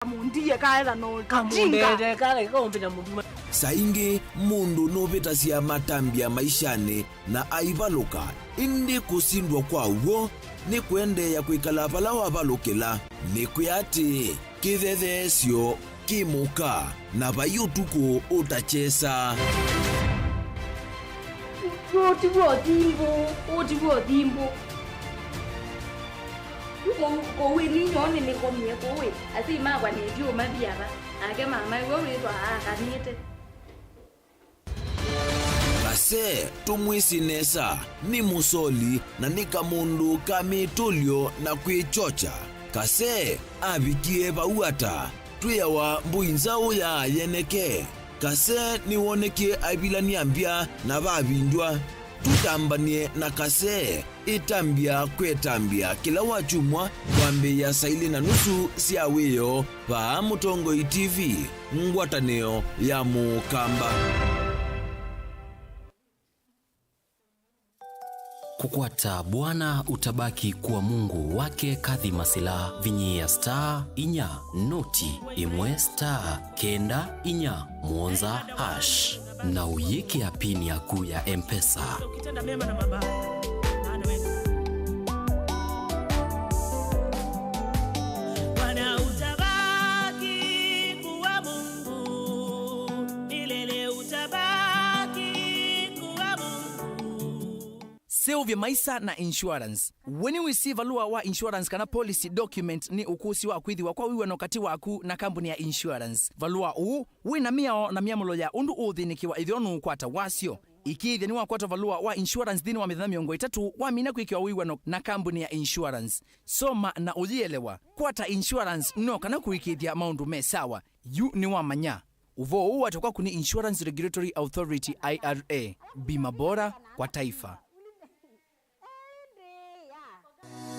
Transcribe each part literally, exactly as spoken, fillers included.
Kamũndie kaetha no kamũndete kale kaũmbĩta mũnduma. Saa ingĩ mũndũ nũvĩtasya matambya maishanĩ na aivalũka, ĩndĩ kũsindwa kwa w'o nĩ kũendeea kwĩkala vala wavalũkĩla. Nĩkwĩa atĩĩ, kĩthetheesyo kĩ mũka, na vai ũtukũ ũtakyesa. Ũũ ti w'o thimbũ, ũũ ti w'o thimbũ. Kũu, kũu ĩni nyoo nĩnĩkomie kũu ĩ, asyai makwa nĩtyo mathi ava, nake mama ĩwe wĩthwa aakanĩte. Kase tũmwĩsĩ nesa, nĩ mũsoli na nĩ kamũndũ ka mĩtũlyo na kwĩkyokya. Kase avikie vau ata? Twĩawa mbũi nzaũ ya yeneke. Kase nĩwonekie aivilany'a mbya na vavindw'a. Tũtambany'e na Kase ĩtambya kwĩ ĩtambya kĩla wakyumwa kwambĩĩa saa ilĩ na nusu sya wĩoo vaa Mũtongoi T V, ngwatanĩo ya Mũkamba. Kũkwata Bwana utabaki kuwa Mungu wake Kathy Masila, vinyĩĩa star inya noti ĩmwe star kenda inya mũonza hash na ũyĩkĩa pin yaku ya M-Pesa. Ukitenda mema na mabaya, maana wewe. Bwana utabaki kuwa Mungu, milele utabaki kuwa Mungu. Seũvya maisa na insurance. We nĩwĩsĩ valũa wa insurance kana policy document nĩ ũkũsĩ wa kwĩthĩwa kwa wĩw'ano katĩ waku na kambuni ya insurance? Valũa ũũ wĩ na mĩao na myamũlo ya ũndũ ũũthĩnĩkĩwa ĩtheo nũũkwata wasyo. Ĩkĩĩthya nĩwakwata valũa wa insurance nthĩnĩ wa mĩthenya mĩongo ĩtatũ wamina kwĩkĩwa wĩw'ano na kambuni ya insurance. Soma na ũyĩelewa. Kwata insurance no kana kũĩkĩĩthya maũndũ me sawa. Yu nĩwamanya. Ũvoo ũũ watakwa kũnĩ Insurance Regulatory Authority, I R A. Bima bora kwa taifa.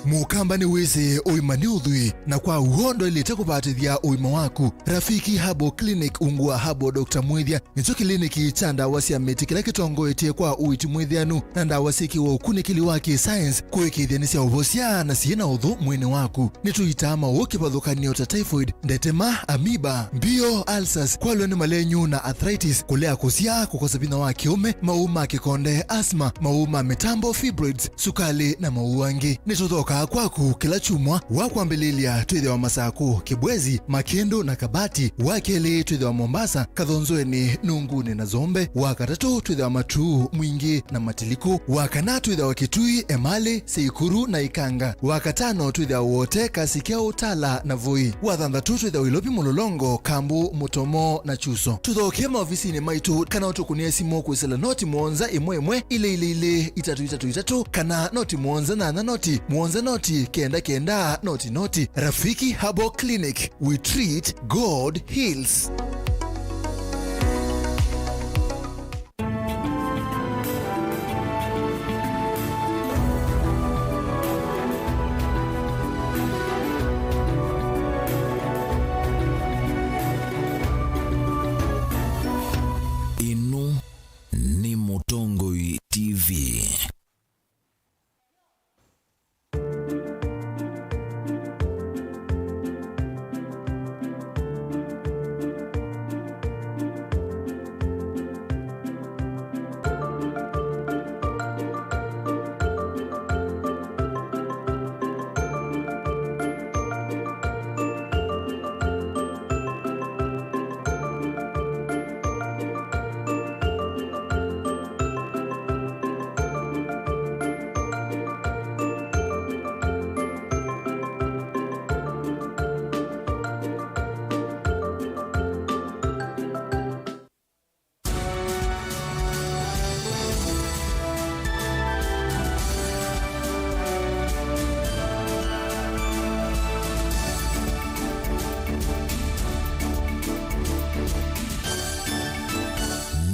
Mũkamba nĩwĩsĩ ũima nĩ ũthwii, na kwa w'o ndwaĩlĩte kũvatĩthya ũima waku. Rafiki Herbal Clinic ungu wa Herbal Doctor Mwĩthya nĩkyo kĩliniki kya ndawa sya mĩtĩ kĩla kĩtongoetye kwa ũiiti mwĩthĩanu na ndawa syĩkĩwe ũkunĩkĩli wa kĩ-science kũĩkĩĩthya nĩ sya ũvosya na syĩ na ũthũ mwĩĩnĩ waku. Nĩtũitaa maũũ kĩvathũkany'o ta typhoid, ndetema, amoeba, mbio, ulcers, kwalw'a nĩ malenyu na arthritis, kũlea kũsyaa, kũkosa vinya wa kĩũme, maũũ ma kĩkonde, asthma, maũũ ma mĩtambo, fibroids, sukalĩ, na maũũ angĩ. Nĩtũthokaa kwaku kĩla kyumwa. Wa kwambĩlĩlya twĩthĩawa Masakũ, Kĩbwezi, Makĩndũ na Kabati. Wa kelĩ twĩthĩawa Mombasa, Kathonzweni, Nungunĩ na Zombe. Wa katatũ twĩthĩawa Matuu, Mwingĩ na Matiliku. Wa kana twĩthĩawa Kitui, Emali, Seikuru na Ikanga. Wa katano twĩthĩawa Wote, Kasikya, Utala na Voi. Wa thanthatũ twĩthĩawa Ilovi, Mũlolongo, Kambu, Mũtomo na Chuso. Tũthokee maovisinĩ maitũ kana ũtũkũnĩe simũ kwĩsĩla noti mũonza ĩmwe ĩmwe ilĩ ilĩ ilĩ itatũ itatũ itatũ kana noti mũonza nyanya noti mũonza noti kenda kenda noti noti. Rafiki Herbal Clinic, we treat, God heals. Ĩno nĩ Mũtongoi T V.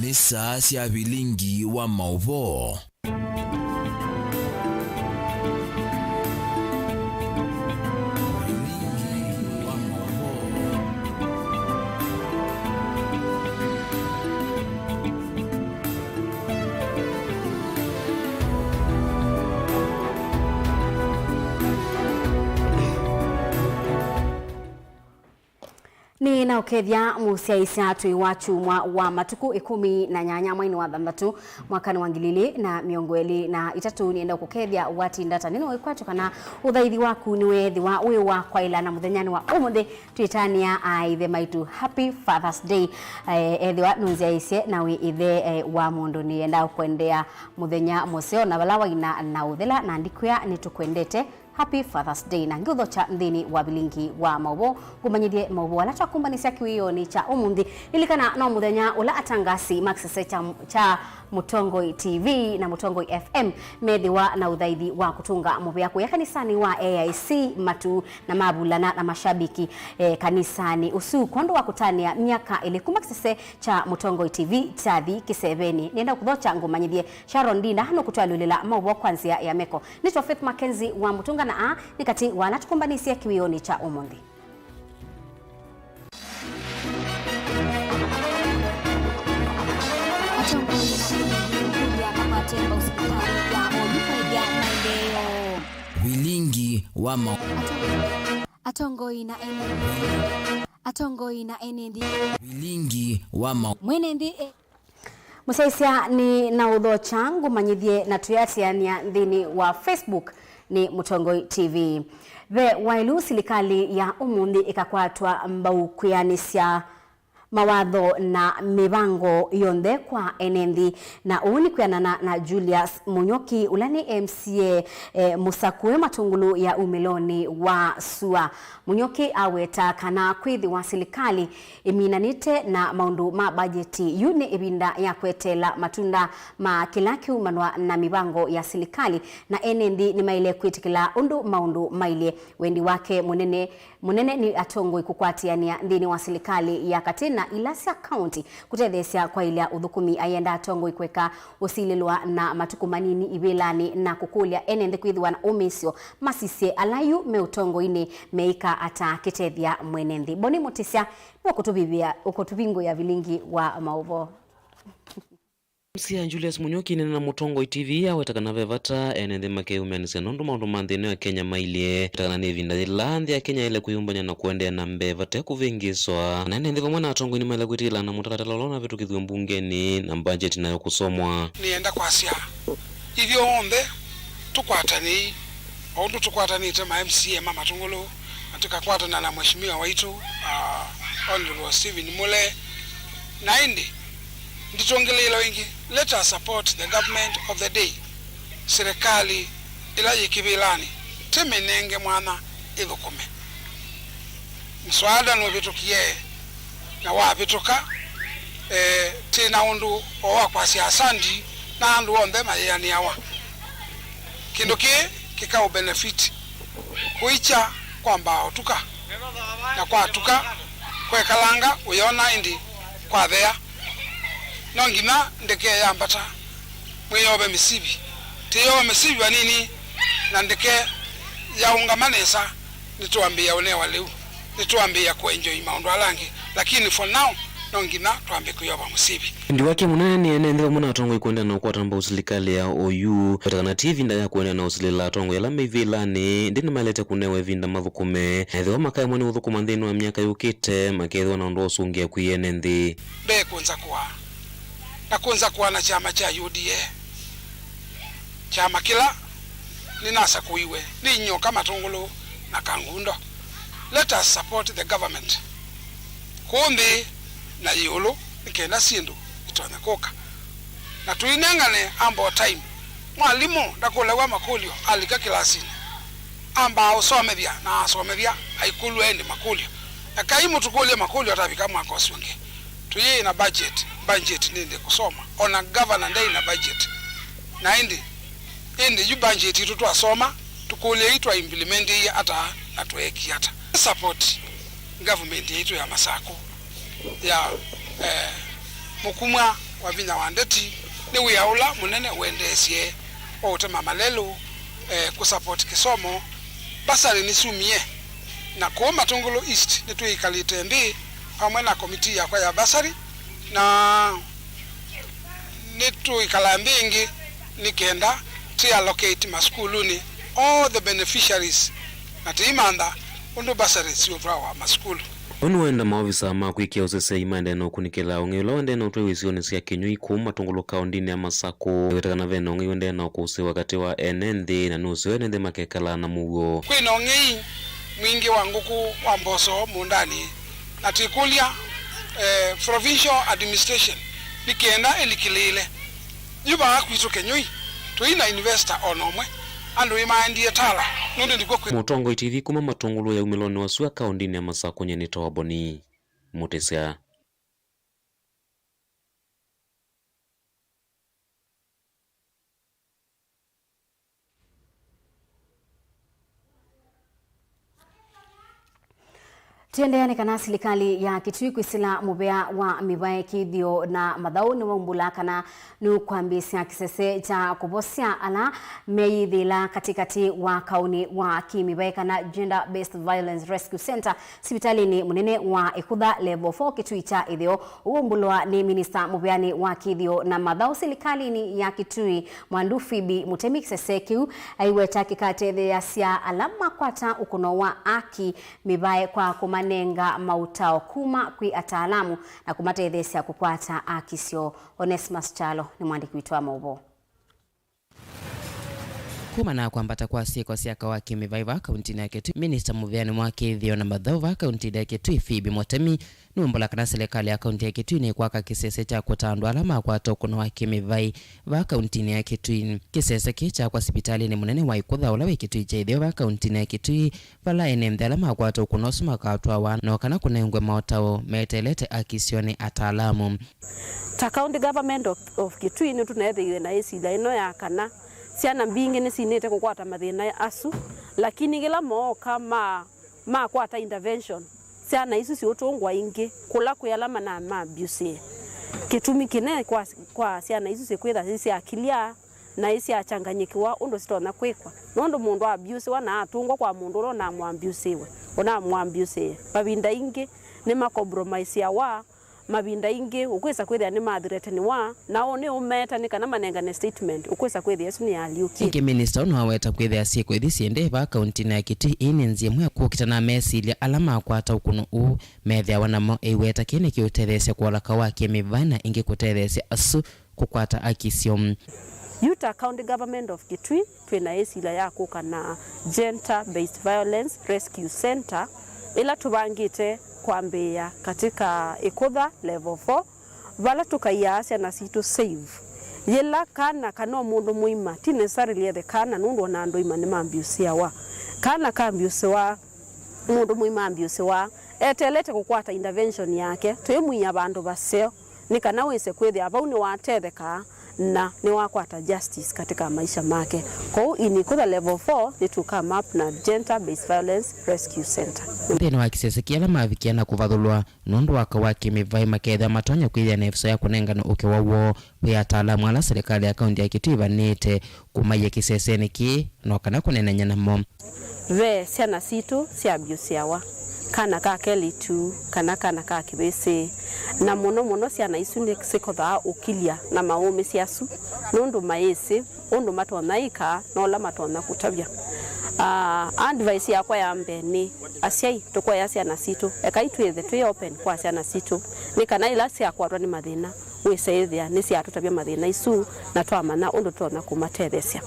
Nĩ saa sya vilingi wa maũvoo. Nĩnaũkethya mũsyaĩĩsya twĩ wa kyumwa wa matukũ ĩkũmi na nyanya mweinĩ wa thanthatũ mwakanĩ wa ngili ilĩ na mĩongo ĩlĩ na itatũ. Nĩenda kũkethya watinda ta nĩnũĩkwatyo kana ũthaithi waku nĩweethĩwa wĩ wa kwaĩla na mũthenyanĩ wa ũmũnthĩ. Twĩtanĩa aaĩthe maitũ, Happy Father's Day. Eh, ethĩwa nũnzyaĩĩsye na wĩ ĩthe, eh, wa mũndũ, nĩenda kũendea mũthenya mũseo na vala waina na ũthela, na ndikwĩa nĩtũkwendete. Happy Father's Day. Na ngĩũthokya nthĩnĩ wa vilingi wa maũvoo, ngũmanyĩthye maũvoo ala twakumbanĩsya kĩwĩonĩ kya ũmũnthĩ. Lilikana no mũthenya ũla atangasi ma kĩsese kya, kya Mũtongoi T V na Mũtongoi F M methĩwa na ũthaithi wa kũtũnga mũvea kũya kanisanĩ wa A I C Matu na mavulana na mashabiki, eh, kanisanĩ ũsu kwondũ wa kũtanĩa myaka ĩlĩ kuma kĩsese kya Mũtongoi T V kyathi kĩsevenĩ. Nĩenda kũthokya ngũmanyĩthye Sharon Ndinda nũkũtwalũlĩla maũvoo kwa nzĩa ya meko. Nĩtwa Faith Mackenzie wa Mũtũnga na aa nĩ katĩ wa ala tũkũmbanĩsye kĩwĩonĩ kya ũmũnthĩ. Atongoi na ene nthĩ kũlya makwate mbau silikalĩ ya oyu kũĩthya maendeeo. Vilingi wa ma- Atongoi na ene nthĩ. Atongoi na ene nthĩ. Vilingi wa ma- Mwene nthĩ e- Mũsyaĩĩsya nĩnaũthokya ngũmanyĩthye na twĩatĩanĩa nthĩnĩ wa Facebook nĩ Mũtongoi T V. Ve waĩlu silikalĩ ya ũmũnthĩ ĩkakwatwa mbau kwĩanĩsya mawatho na mĩvango yonthe kwa ene nthĩ, na ũu nĩ kwĩanana na Julius Mũnyuki, ũla nĩ M C A, eh, mũsakũe Matũngũlũ ya umĩlonĩ wa sua. Mũnyuki aweta kana kwĩthĩwa silikalĩ ĩminanĩte na maũndũ ma mbajeti, yu nĩ ĩvinda ya kweteela matunda ma kĩla kĩumanwa na mĩvango ya silikalĩ, na ene nthĩ nĩmaĩle kwĩtĩkĩla ũndũ maũndũ mailye. Wendi wake mũnene, mũnene nĩ atongoi kũkwatĩanĩa nthĩnĩ wa silikalĩ ya katĩ na ila sya kaunti kũtetheesya kwaĩlya ũthũkũmi. Ayenda atongoi kũeka ũsilĩlwa na matukũ manini ivĩlanĩ na kũkũlya ene nthĩ kwĩthĩwa na ũmĩĩsyo masisye ala yu me ũtongoinĩ meĩka ata kĩtethya mwene nthĩ. Boni Mũtĩsya nĩwe ũkũtũvivĩa, ũkũtũvingũĩa vilingi wa maũvoo. M C A Julius Mũnyuki nene na Mũtongoi T V aweta kana ve vata ene nthĩ makeyũmbanĩsya nũndũ maũndũ ma nthĩ ĩno ya Kenya mailyĩ. Aweta kana nĩ ĩvinda yĩla nthĩ ya Kenya yaĩle kwĩyũmbany'a na kũendeea na mbee vate kũvĩngĩĩswa. Na ene nthĩ vamwe na atongoi nĩmaĩle kwĩtĩkĩlana na mũtalatala ũla ũnavĩtũkĩthw'e mbungeni na mbajeti nayo kũsomwa. Nĩenda kwasya ithyonthe tũkwatanei, o ũndũ tũkwatanĩte ma M C A ma Matũngũlũ, na tũkakwatana na Mheshimiwa waitũ, ah, Honorable Stephen Mule. Na ĩndĩ, nditũngĩlĩĩlo ĩngĩ, let us support the government of the day. Silikalĩ ĩla yĩ kĩvĩlanĩ, tĩmĩnenge mwanya ĩthũkũme. Mswada nũvĩtũkie na wavĩtũka, eh, tĩ na ũndũ o wa kwasya asandi na andũ onthe mayĩanĩawa. Kĩndũ kĩĩ kĩkaũ benefit kũikya kwambaa ũtuka, na kwatuka kwekalanga ũyona ĩndĩ kwathea. No nginya ndeke yambata, mwĩyove mĩsivi, tĩyove mĩsivi vanini, na ndeke yaũngama nesa. Nĩtwambĩĩa ũnewa lĩu, nĩtwambĩĩa kũenjoy maũndũ ala angĩ, lakini for now, no nginya twambe kwĩyova mũsivi. Wendi wake mũnene nĩ ene nthĩ vamwe na atongoi kũendeea na ũkwata mbau silikalĩ ya oyu. Weta kana ti ĩvinda ya kũendeea na ũsilĩla atongoi ala me ivĩlanĩ, ĩndĩ nĩmaĩlĩte kũnewa ĩvinda mathũkũme, na ethĩwa makaemwa nĩ ũthũkũma nthĩnĩ wa myaka yũkĩte, makeethĩwa na ũndũ wa ũsũngĩa kwĩ ene nthĩ. Mbee kũnza kũaa, na kũnza kũaa na kyama kya U D A. Kyama kĩla nĩnasakũiwe nĩ Inyoka, Matũngũlũ na Kangundo. Let us support the government kũũ nthĩ na ĩũlũ nĩ kenda syĩndũ itonye kũka. Na tũinengane ample time. Mwalimũ ndakũlaw'a makũlyo alika kĩlasinĩ. Ambaa ũsomethya na asomethya aikũlw'a ĩndĩ makũlyo. Ekai mũtũkũlye makũlyo atavika mwaka ũsu ũngĩ. Tũyĩ na budget, budget nĩ nthĩ kũsoma. Ona governor ndei na budget. Na ĩndĩ, ĩndĩ yu budget itũ twasoma, tũkũlye ii twa implement ii ata na tweekie ata. Support government yaitũ ya Masakũ ya, eh, mũkumwa wa vinya wa ndeti nĩ wĩa ũla mũnene ũendeesye wa ũtema malelũ, eh, kũ support kĩsomo. Bursary nĩsyumie, na kũũ Matũngũlũ East nĩtwĩkalĩte nthĩ vamwe na komiti yakwa ya bursary, na nĩtũikala nthĩ ĩngĩ nĩ kenda tĩ allocate masukulunĩ all the beneficiaries, na tĩimantha ũndũ bursary siũtwawa masukulu. Nũndũ waenda maovisa ma kwĩkĩa ũseseĩ maendee na ũkunĩkĩla ũng'ei ũla ũendee na ũtwaiwa isionĩ sya Kĩnyũi kũu Matũngũlũ kaũndĩnĩ ya Masakũ. Ĩweta kana ve na ũng'ei ũendee na ũkũsĩĩwa katĩ wa ene nthĩ na nũseo ene nthĩ makekala na mũuo. Kwĩ na ũng'ei mwingĩ wa ngũkũ wa mboso mũũndanĩ, na twĩkũlya, eh, provincial administration nĩ kenda ĩlikĩlĩĩle. Yu vaa kwitũ Kĩnyũi, tũi na investor o na ũmwe. Andũ nĩmaendie Tala, nũndũ nĩkw'o kwĩ. Mũtongoi Tithi kuma Matũngũlũ ya umĩlonĩ wa sua kaũndĩnĩ ya Masakũ nyie nĩtawa Boni Mũtĩsya. Tũendeea nĩ kana silikalĩ ya Kitui kwĩsĩla mũvea wa mĩvae kĩthĩo na mathaũ nĩwaumbũla kana nũkwambĩĩsya kĩsese kya kũvosya ala meyĩthĩĩla katĩkatĩ wa kaũnĩ wa kĩmĩvae kana Gender Based Violence Rescue Center sivitalĩnĩ mũnene wa Ĩkũtha Level four Kitui kya Ĩtheo. Ũumbũlwa nĩ minista mũveanĩ wa kĩthĩo na mathaũ silikalĩnĩ ya Kitui, Mwandu Phoebe Mũtemi. Kĩsese kĩu aiweta kĩkatetheeasya ala makwata ũkũno wa aki mĩvae kwa kũmanenga maũtao kuma kwĩ ataalamu na kũmatetheesya kũkwata aki syoo. Onesmus Kyalo nĩ mwandĩki witũ wa maũvoo. Kumana na kwambata kwa syĩko sya aka wa kĩmĩvaĩ vaa kauntinĩ ya Kitui, minista mũveanĩ wa kĩthĩo na mathaũ vaa kauntinĩ ya Kitui, Phoebe Mũtemi, nũmbũla kana silikalĩ ya kaunti ya Kitui nĩkwaka kĩsese kya kũta andũ ala makwata ũkũno wa kĩmĩvaĩ vaa kauntinĩ ya Kitui. Kĩsese kĩĩ kyakwa sipitalĩnĩ mũnene wa Ĩkũtha ũla wĩ Kitui kya Ĩtheo vaa kauntinĩ ya Kitui, vala ene nthĩ ala makwata ũkũno ũsu makatwawa, no kana kũnengwe maũtao meteelete aki syoo nĩ ataalamu. Ta County Government of, of Kitui nĩtũneethĩiwe na ĩsilya ĩno ya kana syana mbingĩ nĩsinĩte kũkwata mathĩna asu, lakini kĩla mooka ma, makwata intervention, syana isu siũtũngwa ingĩ kũla kwĩ ala mana ma abuse. Kĩtumi kĩnene kwa, kwa syana isu sikwĩtha syĩ sya akili aa, na isyachanganyĩkĩwa ũndũ sitonya kwĩkwa, nũndũ mũndũ abyusiwa na atũngwa kwa mũndũ ũla ũnamwambyusiwe, ũnamwambyusie. Mavinda ingĩ nĩmakompromaisiawa, mavinda ingĩ ũkwĩsa kwĩthĩa nĩmathireteniwa, na ũũ nĩ ũmeta nĩ kana manengane statement, ũkwĩsa kwĩthĩa ĩsu nĩyalyũkie. Ĩngĩ, minista ũũ nĩwaweta kwĩthĩa syĩko ithi syĩendee vaa kauntinĩ ya Kitui ĩĩ nĩ nzĩa ĩmwe ya kũkita na mesilya ala makwata ũkũno ũũ methĩawa namo, ĩiweta kĩĩ nĩkĩũtetheesya kũola kaũ wa kĩmĩvaĩ na ĩngĩ kũtetheesya asu kũkwata aki syoo. Yu ta County Government of Kitui, twĩ na ĩsilya ya kũka na Gender Based Violence Rescue Center, ĩla tũvangĩte kwambĩĩa katika Ĩkũtha Level four, vala tũkaiaa syana sitũ safe. Yĩla kana kana o mũndũ mũima, ti necessarily ethe kana, nũndũ ona andũ aima nĩmambyũsĩawa. Kana kambyũsĩwa, mũndũ mũima ambyũsĩwa, eteelete kũkwata intervention yake, twĩmwia vandũ vaseo. Nĩ kana wĩse kwĩthĩa vau nĩwatetheka na nĩwakwata justice katika maisha make. Kwoou in Ĩkũtha Level four nĩ to come up na Gender Based Violence Rescue Center. Nthĩnĩ wa kĩsese kĩla mavikie na kũvathũlwa nũndũ wa kaũ wa kĩmĩvaĩ, makethĩa matonya kwĩthĩa na ĩvuso ya kũnengane ũkĩwa woo wĩ ataalamu ala silikalĩ ya kaunti ya Kitui ĩvanĩte kũmaia kĩsesenĩ kĩĩ, no kana kũneenany'a namo. Ve syana sitũ syabyũsĩawa, kana ka kelĩtu kana kana ka kĩvĩsĩ, na mũno mũno syana isu nĩsikothaa ũkilya na maũmĩsya asu, nũndũ mayĩsĩ ũndũ matonya ĩka na ũla matonya kũtavya. Ah, advice yakwa ya mbee nĩ, asyai, tũkoya syana sitũ, ekai twĩthe twĩ open kwa syana sitũ, nĩ kana ĩla syakwatwa nĩ mathĩna, wĩse ĩthĩa nĩsyatũtavya mathĩna isu na twamanya ũndũ tũtonya kũmatetheesya.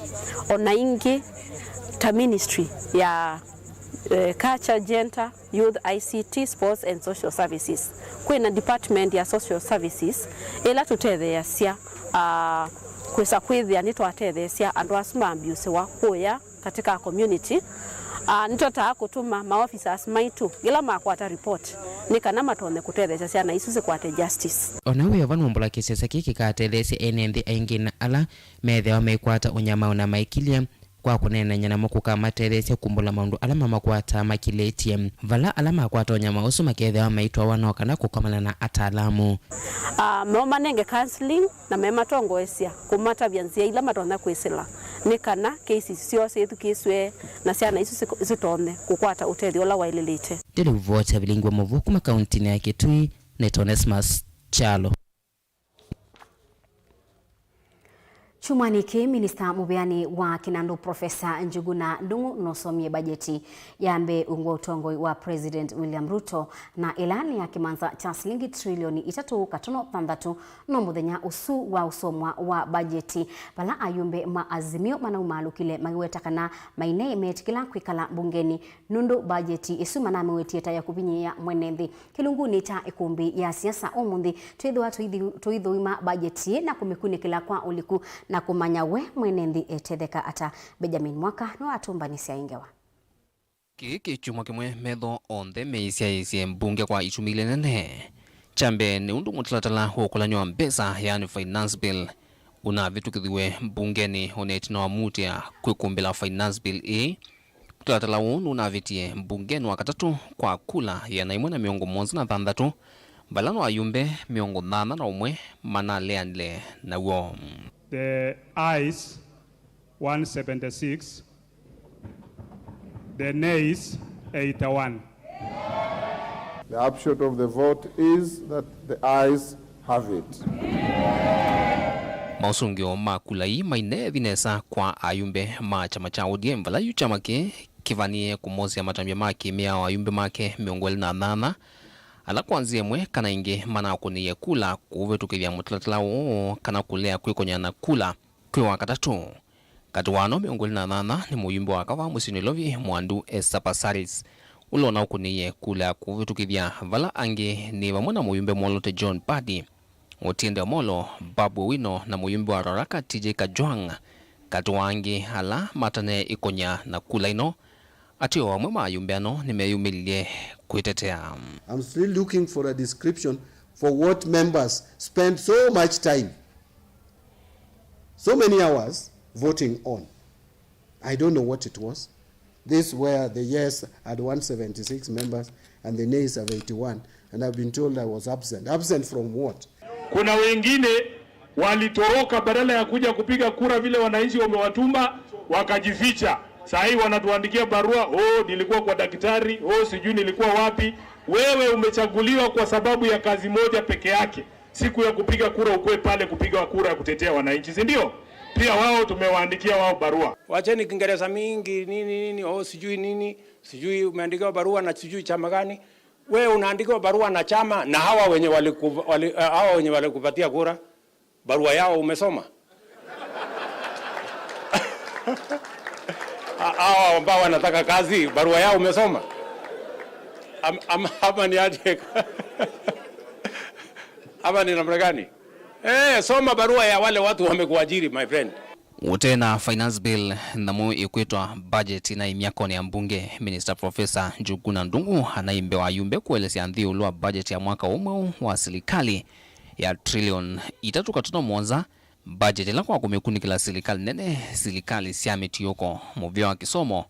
O na ĩngĩ, ta ministry ya, eh, Culture, Gender, Youth, I C T, Sports and Social Services, kwĩ na department ya Social Services ĩla tũtetheeasya, ah, kwĩsa kwĩthĩa nĩtwatetheesya andũ asu mambyũsĩwa kũya katika community. Ah, nĩtũtaa kũtũma ma officers maitũ yĩla makwata report nĩ kana matonye kũtetheesya syana isu sikwate justice. O na wĩ o va, nũmbũla kĩsese kĩĩ kĩkatetheesya ene nthĩ aingĩ na ala methĩawa maikwata ũnyamao na maikilye kwa kũneenany'a namo kũkamatetheesya kumbũla maũndũ ala mamakwataa makilĩtye. Vala ala makwata ũnyamao ũsu makethĩawa maitwawa no kana kũkomana na ataalamu. Ah, meũmanenge counseling na mematongoesya kũmatavya nzĩa ila matonya kwĩsĩla nĩ kana cases syoo syĩthukĩĩsw'e na syana isu sik-, sitonye kũkwata ũtethyo ũla waĩlĩlĩte. Ndĩlivoti ya Vilingi wa Mũvoo kuma kauntinĩ ya Kitui, nĩ Onesmus Kyalo. Kyumwanĩ kĩĩ, minista mũveani wa kĩnandũ Professor Njuguna Ndung'u nũsomie bajeti ya mbee ungu wa ũtongoi wa President William Ruto, na ĩla nĩ ya kĩmanza kya silingi trilioni itatũ katono thanthatũ. No mũthenya ũsu wa ũsomwa wa bajeti, vala ayumbe ma Azimio manaumalũkile maiweta kana maineĩ metĩkĩla kwĩkala mbungeni nũndũ bajeti ĩsu manamĩwetie ta ya kũvinyĩĩa mwene nthĩ. Kĩlungunĩ kya ĩkũmbĩ ya siasa ũmũnthĩ, twĩthĩwa tũithi-, tũithũima bajeti ĩĩ na kũmĩkunĩkĩla kwa ũliku na kũmanya we mwene nthĩ etetheka ata. Benjamin Mwaka nĩwatũmbanĩsya ĩ ngewa. Kĩĩ kĩ kyumwa kĩmwe metho onthe meĩsyaĩĩsye mbunge kwa itumi linene. Kya mbee nĩ ũndũ mũtalatala wa ũkũlany'a wa mbesa, yaani finance bill, ũnavĩtũkĩthiw'e mbungenĩ o na ĩtina wa Mutia kwĩkũmbĩla finance bill ĩĩ. Mũtalatala ũũ nũnavĩtie mbungenĩ wa katatũ kwa kula ĩana ĩmwe na mĩongo mũonza na thanthatũ, vala no ayumbe mĩongo nyanya na ũmwe manaleanile naw'o. The ayes, one seventy-six, the nays, eighty-one. The upshot of the vote is that the ayes have it. Maũsũngĩo ma kula ii maineevi nesa kwa ayumbe ma kyama kya O D M, vala yu kyama kĩĩ kĩvanĩĩe kũmosea matambya ma kĩmĩao ayumbe make mĩongo ĩlĩ na nyanya, ala kwa nzĩa ĩmwe kana ĩngĩ manakũnĩie kula kũvĩtũkĩthya mũtalatala ũũ kana kũlea kwĩkony'a na kula. Kwĩ wa katatũ katĩ wa ano mĩongo ĩlĩ na nyanya nĩ mũyumbe wa kavaa mũsyĩ Nairobi, Mwandu Esther Passaris, ũla ũnaũkũnĩie kula ya kũvĩtũkĩthya, vala angĩ nĩ vamwe na mũyumbe mwolote John Mbadi, Otiende Omollo, Babu Owino na mũyumbe wa Ruaraka T J Kajwang', katĩ wa angĩ ala matanee ĩkony'a na kula ĩno. Ateo amwe ma ayumbe ano nĩmeyumĩlilye kwĩtetea. I'm still looking for a description for what members spent so much time, so many hours voting on. I don't know what it was. This where the yes had one seventy-six members and the nays have eighty-one, and I've been told I was absent. Absent from what? Kuna wengine walitoroka, badala ya kuja kupiga kura vile wananchi wamewatuma, wakajificha. Saa hii wanatuandikia barua, "Oh, nilikuwa kwa daktari, oh, sijui nilikuwa wapi." Wewe umechaguliwa kwa sababu ya kazi moja peke yake, siku ya kupiga kura ukuwe pale kupiga kura ya kutetea wananchi, si ndio? Pia wao tumewaandikia wao barua. Wacheni Kiingereza mingi, nini, nini, oh, sijui nini, sijui umeandikiwa barua na sijui chama gani. Wewe unaandikiwa barua na chama, na hawa wenye waliku-, wali-, eh, hawa wenye walikupatia kura, barua yao umesoma? Ha-, hawa ambao wanataka kazi, barua yao umesoma? Am-, am-, ama ni aje? Ama ni namna gani? Eh, soma barua ya wale watu wamekuajiri, my friend. Ũte na finance bill, nyamũ ĩkwĩtwa budget na imyakonĩ ya mbunge, Minister Professor Njuguna Ndung'u anaimbe wa ayumbe kũelesya nthĩ ĩũlũ wa budget ya mwaka ũũ mweũ wa silikalĩ ya trillion itatũ katono mũonza, budget ĩla kwa kũmĩkunĩkĩla silikalĩ nene, silikalĩ sya mĩtiũko, mũvĩa wa kĩsomo,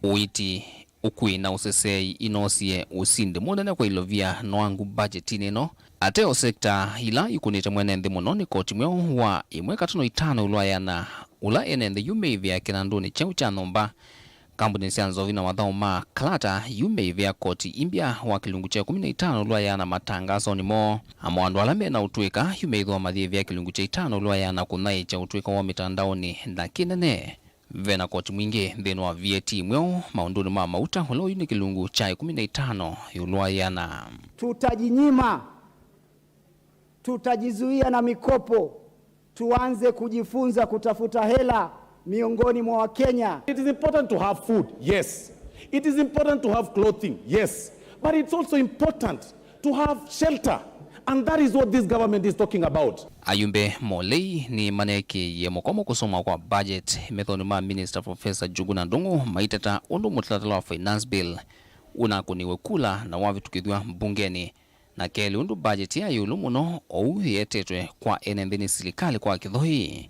ũiiti, ũkui na ũseseei inoosie ũsindi mũnene kwa ilovia noangu mbajetinĩ ĩno. Ateo sekta ila ikũnĩte mwene nthĩ mũno nĩ koti mweũ wa ĩmwe katono itano ĩũlũ wa ĩana, ũla ene nthĩ yu meĩvĩa kĩnandũnĩ kyeũ kya nyũmba, kambunĩ sya nzovi na mathaũ ma Kalata yu meĩvĩa koti imbya wa kĩlungu kya ĩkũmi na itano ĩũlũ wa ĩana matangasonĩ moo, amo andũ ala me na ũtũĩka yu meĩthwa mayĩvĩa kĩlungu kya itano ĩũlũ wa ĩana kũnyaĩĩkya ũtũĩka wa mĩtandaonĩ na kĩnene. Ve na koti mwingĩ nthĩnĩ wa V A T mweũ maũndũnĩ ma mauta, ũla ũyu nĩ kĩlungu kya ĩkũmi na itano ĩũlũ wa ĩana. Tutajinyima, tutajizuia na mikopo, tuanze kujifunza kutafuta hela miongoni mwa Wakenya. It is important to have food, yes. It is important to have clothing, yes. But it's also important to have shelter, and that is what this government is talking about. Ayumbe molei nĩmaneekĩie mũkomo kũsomwa kwa budget methonĩ ma Minister Professor Njuguna Ndung'u maiteta ũndũ mũtalatala wa Finance Bill ũnakũniwe kula na wavĩtũkĩthw'a mbungenĩ, na kelĩ ũndũ budget ya ĩũlũ mũno oou yetetwe kwa ene nthĩ nĩ silikalĩ kwa kĩthoi.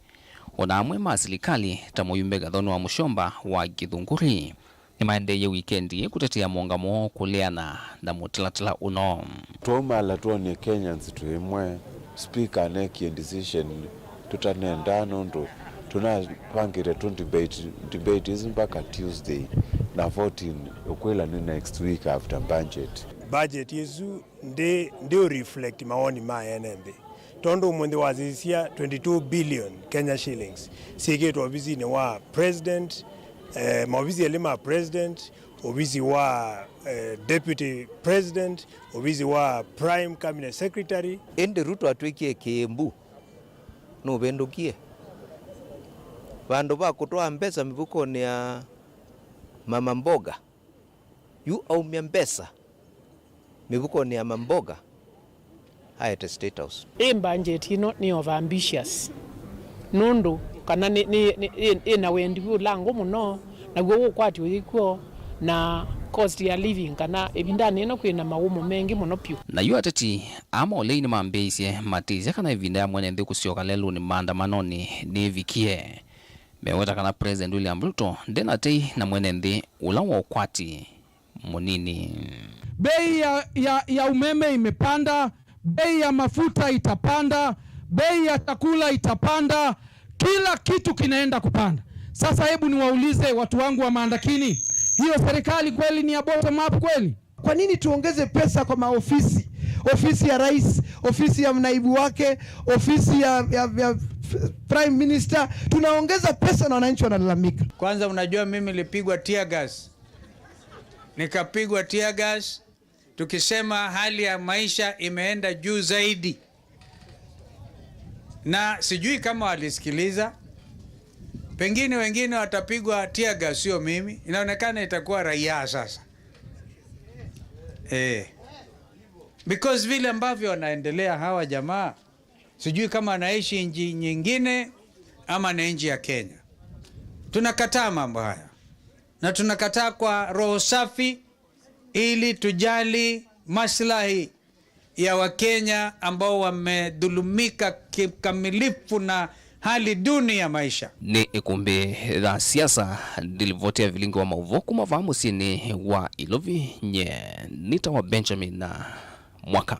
O na amwe ma silikalĩ ta mũyumbe Gathoni wa Mũsyomba wa Gĩthunguri nĩmaendeeie wikendi ĩĩ kũtetea mũũngamo woo kũleana na mũtalatala ũno. Twaumala twonie Kenyans twĩ ĩmwe, speaker aneekie decision tũtanendaa nũndũ tũnapangĩte tũ debate, debate ĩsu mpaka Tuesday, na voting ũkwĩla nĩ next week after budget. Budget ĩsu ndĩ, ndĩ reflect mawoni ma ene nthĩ. Tondũ ũmũnthĩ wasisya twenty-two billion Kenya shillings syĩkĩtwe ovisinĩ wa president, eh, maovisi elĩ ma president, ovisi wa, eh, deputy president, ovisi wa prime cabinet secretary. Ĩndĩ Ruto atw'ĩkie kĩĩmbu, nũvĩndũkie. Vandũ va kũtwaa mbesa mĩvukonĩ ya mama mboga, yu aumya mbesa mĩvukonĩ ya mamboga aete State House. Ĩ budget ĩno nĩ over ambitious, nũndũ kana nĩ, nĩ, nĩ, ĩ, ĩ na wendi wĩ ũlangũ mũno, naw'o ũkwati ũyĩkw'o, na cost ya living kana ĩvindanĩ ĩno kwĩ na mawũmũ mengĩ mũno vyũ. Na yu ateti aa maũlei nĩmambĩĩisye matĩsya kana ĩvinda ya mwene nthĩ kũsyoka lelũnĩ maandamanonĩ nĩĩvikie. Meweta kana President William Ruto ndenatei na mwene nthĩ ũla wa ũkwati mũnini. Bei ya, ya, ya umeme imepanda, bei ya mafuta itapanda, bei ya chakula itapanda, kila kitu kinaenda kupanda. Sasa hebu niwaulize watu wangu wa Mandakini, hiyo serikali kweli ni ya bottom up kweli? Kwa nini tuongeze pesa kwa maofisi? Ofisi ya rais, ofisi ya naibu wake, ofisi ya, ya, ya prime minister, tunaongeza pesa na wananchi wanalalamika. Kwanza, unajua mimi nilipigwa tear gas, nikapigwa tear gas tukisema hali ya maisha imeenda juu zaidi, na sijui kama walisikiliza. Pengine wengine watapigwa tear gas, sio mimi. Inaonekana itakuwa raia sasa. Eh. Because vile ambavyo wanaendelea hawa jamaa, sijui kama anaishi nchi nyingine ama na nchi ya Kenya. Tunakataa mambo haya, na tunakataa kwa roho safi, ili tujali maslahi ya Wakenya ambao wamedhulumika kikamilifu na hali duni ya maisha. Nĩ ĩkũmbĩ ya siasa, ndilivoti ya vilingi wa maũvoo kuma vaa mũsyĩnĩ wa Ilovi, nye nĩtawa Benjamin Mwaka.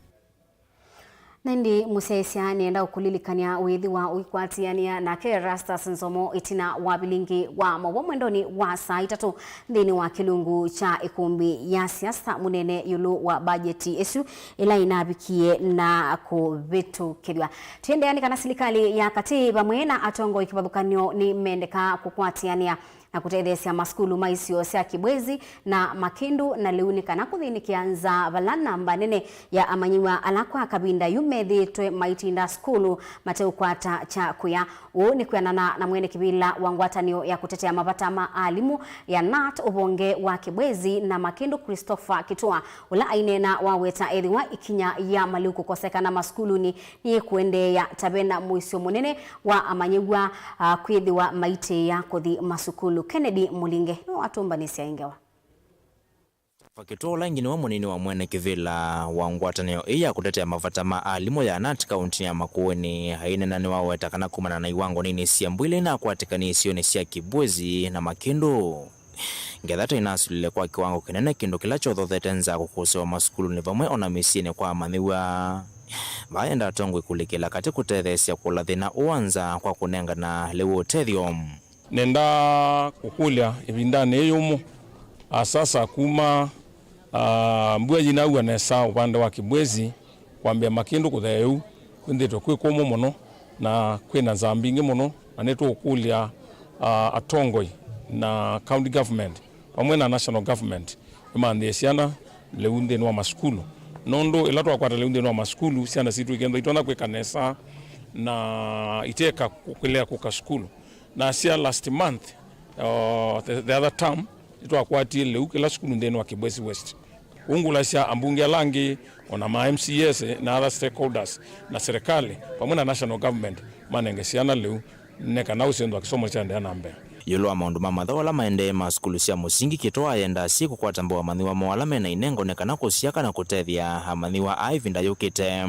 Na ĩndĩ mũsyaĩĩsya nĩenda ũkũlilikany'a wĩthĩwa ũikwatĩanĩa nake Erastus Nzomo ĩtina wa vilingi wa maũvoo mwendonĩ wa saa itatũ nthĩnĩ wa kĩlungu kya ĩkũmbĩ ya siasa mũnene ĩũlũ wa bajeti ĩsu ĩla ĩnavikie na kũvĩtũkĩthw'a. Tũiendeea nĩ kana silikalĩ ya katĩ vamwe na atongoi kĩvathũkany'o nĩmendekaa kũkwatĩanĩa na kũtetheesya masukulu ma isio sya Kibwezi na Makindu na lĩu nĩ kana kũthĩnĩkĩa nza vala namba nene ya amanyĩw'a ala kwa kavinda yu methĩĩtwe maitinda sukulu mateũkwata kya kũya. Ũu nĩ kwĩanana na mwene kĩvĩla wa ngwatanĩo ya kũtetea mavata ma alimũ ya nat ũvonge wa Kibwezi na Makindu, Christopher Kitua, ũla aineena waweta ethĩwa ĩkinya ya malĩu kũkosekana masukulunĩ nĩĩkũendeea ta vena mũisyo mũnene wa amanyĩw'a, ah, kwĩthĩwa maitĩĩa kũthi masukulu. Kennedy Mũlinge nĩwe watũmbanĩsya ĩ ngewa. Fakĩtwa ũla ĩngĩ nĩwe mũnini wa mwene kĩvĩla wa ngwatanĩo ĩĩ ya kũtetea mavata ma alimũ ya nat kaunti ya Makueni, aineena nĩwaweta kana kumana na iwango nini sya mbwile inakwatĩkanie isionĩ sya Kibwezi na Makindu. Ngetha tũinasulile kwa kĩwango kĩnene kĩndũ kĩla kyothothete nza kũkũsĩwa masukulunĩ vamwe ona mĩsyĩnĩ kwa amanyĩw'a. Vaa enda atongoi kũlikĩla katĩ kũtetheesya kũla thĩna ũũ nza kwa kũnengana lĩu ũtethyo. Nenda kũkũlya ĩvindanĩ yĩĩ yũmũ, asasa kuma, ah, mbua yĩnaua nesa ũvande wa Kibwezi, kwambĩa Makindu kũthea ĩu, kwĩthĩĩtwe kwĩ kũmũ mũno na kwĩ na nzaa mbingĩ mũno, na nĩtũũkũlya, ah, atongoi na county government vamwe na national government ĩmanthĩe syana lĩu nthĩnĩ wa masukulu, nũndũ ĩla twakwata lĩu nthĩnĩ wa masukulu, syana sitũ ikethwa itonya kwĩka nesa na iteka kũkĩlea kũka sukulu. Na sya last month, uh, the, the other term, nĩtwakwatie lĩu kĩla sukulu nthĩnĩ wa Kibwezi West. Ũngũlasya ambunge ala angĩ, ona ma M C As na other stakeholders, na serikali, vamwe na national government, manenge syana lĩu, nĩ kana ũsenzwa kĩsomo kyaendeea na mbee. Ĩũlũ wa maũndũ ma mathaũ ala maendee ma sukulu sya mũsingi, Kĩtoo ayendaa syĩ kũkwata mbau amanyĩw'a moo ala mena inengo nĩ kana kũsyaka na kũtethya amanyĩw'a aa ĩvinda yũkĩte.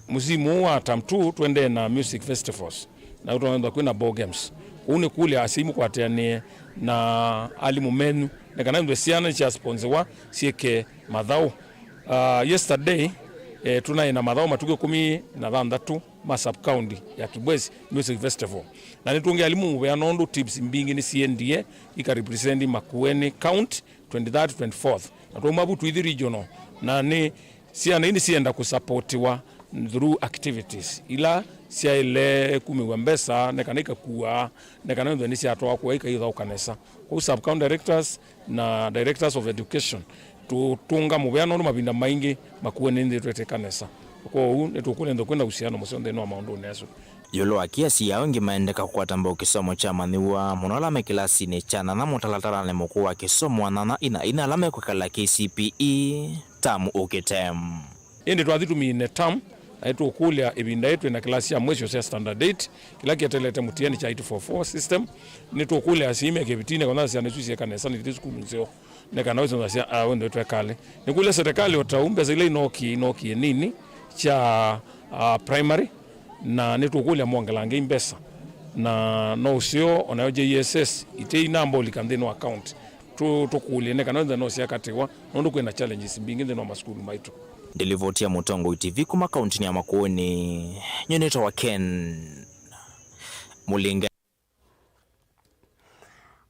Mũsimu ũũ wa term two tũendee na music festivals. Na ũtonethwa kwĩna ball games. Kũu nĩ kũlya asyai mũkwatĩanĩe na alimũ menyu nĩ kana ĩndũ syana nĩsyasponsiwa syĩke mathaũ. Uh, yesterday, eh, tũnaĩ na mathaũ matukũ ĩkũmi na thanthatũ ma sub county ya Kibwezi Music Festival. Na nĩtũngĩ alimũ mũvea nũndũ tips mbingĩ nĩsiendie ika represent Makueni County twenty-third, twenty-fourth. Na twauma vu tũithi regional. Na nĩ syana ii nĩsienda kũsapotiwa through activities ila syaĩle kumĩw'a mbesa, nĩ kana ikakua, nĩ kana ithwe nĩsyatwawa kũa ikaithaũka nesa. Kwoou sub county directors na directors of education tũtũnga mũvea nũndũ mavinda maingĩ makuo nĩ nthĩ twetĩka nesa. Kwoou nĩtũkũlya nthĩ kwĩna usiano mũseo nthĩnĩ wa maũndũnĩ asu. Ĩũlũ wa kĩasi, aingĩ maendeka kũkwata mbau kĩsomo kyamanyĩw'a mũno ala me kĩlasinĩ kya nana mũtalatalanĩ mũkũũ wa kĩsomo wa nana ina ina ala mekwĩkala K C P E tamu ũkĩte. Ĩndĩ twathi tũmine term, na nĩtũkũlya ĩvinda yĩĩ twĩ na kĩlasi kya mwĩsyo kya standard eight, kĩla kĩetelete mũtiani kya eight four four system. Nĩtũkũlya asyai me kĩvitinĩ kana syana isu syĩka nesa na ithi sukulu nzeo, nĩ kana wĩsonzasya wendo twekale. Nĩkũlya serikali o ta ũu mbesa ila inokie, inokie nini kya, ah, primary, na nĩtũkũlya mongelangei mbesa, na no ũseo onayo J S S ite inambolika nthĩnĩ wa county. Tũ-, tũkũlye nĩ kana nthĩ no syakatĩwa, nũndũ kwĩna challenges mbingĩ nthĩnĩ wa masukulu maitũ. Ndilivoti ya Mũtongoi T V kuma kauntinĩ ya Makueni, nyie nĩtawa Ken Mũlinga.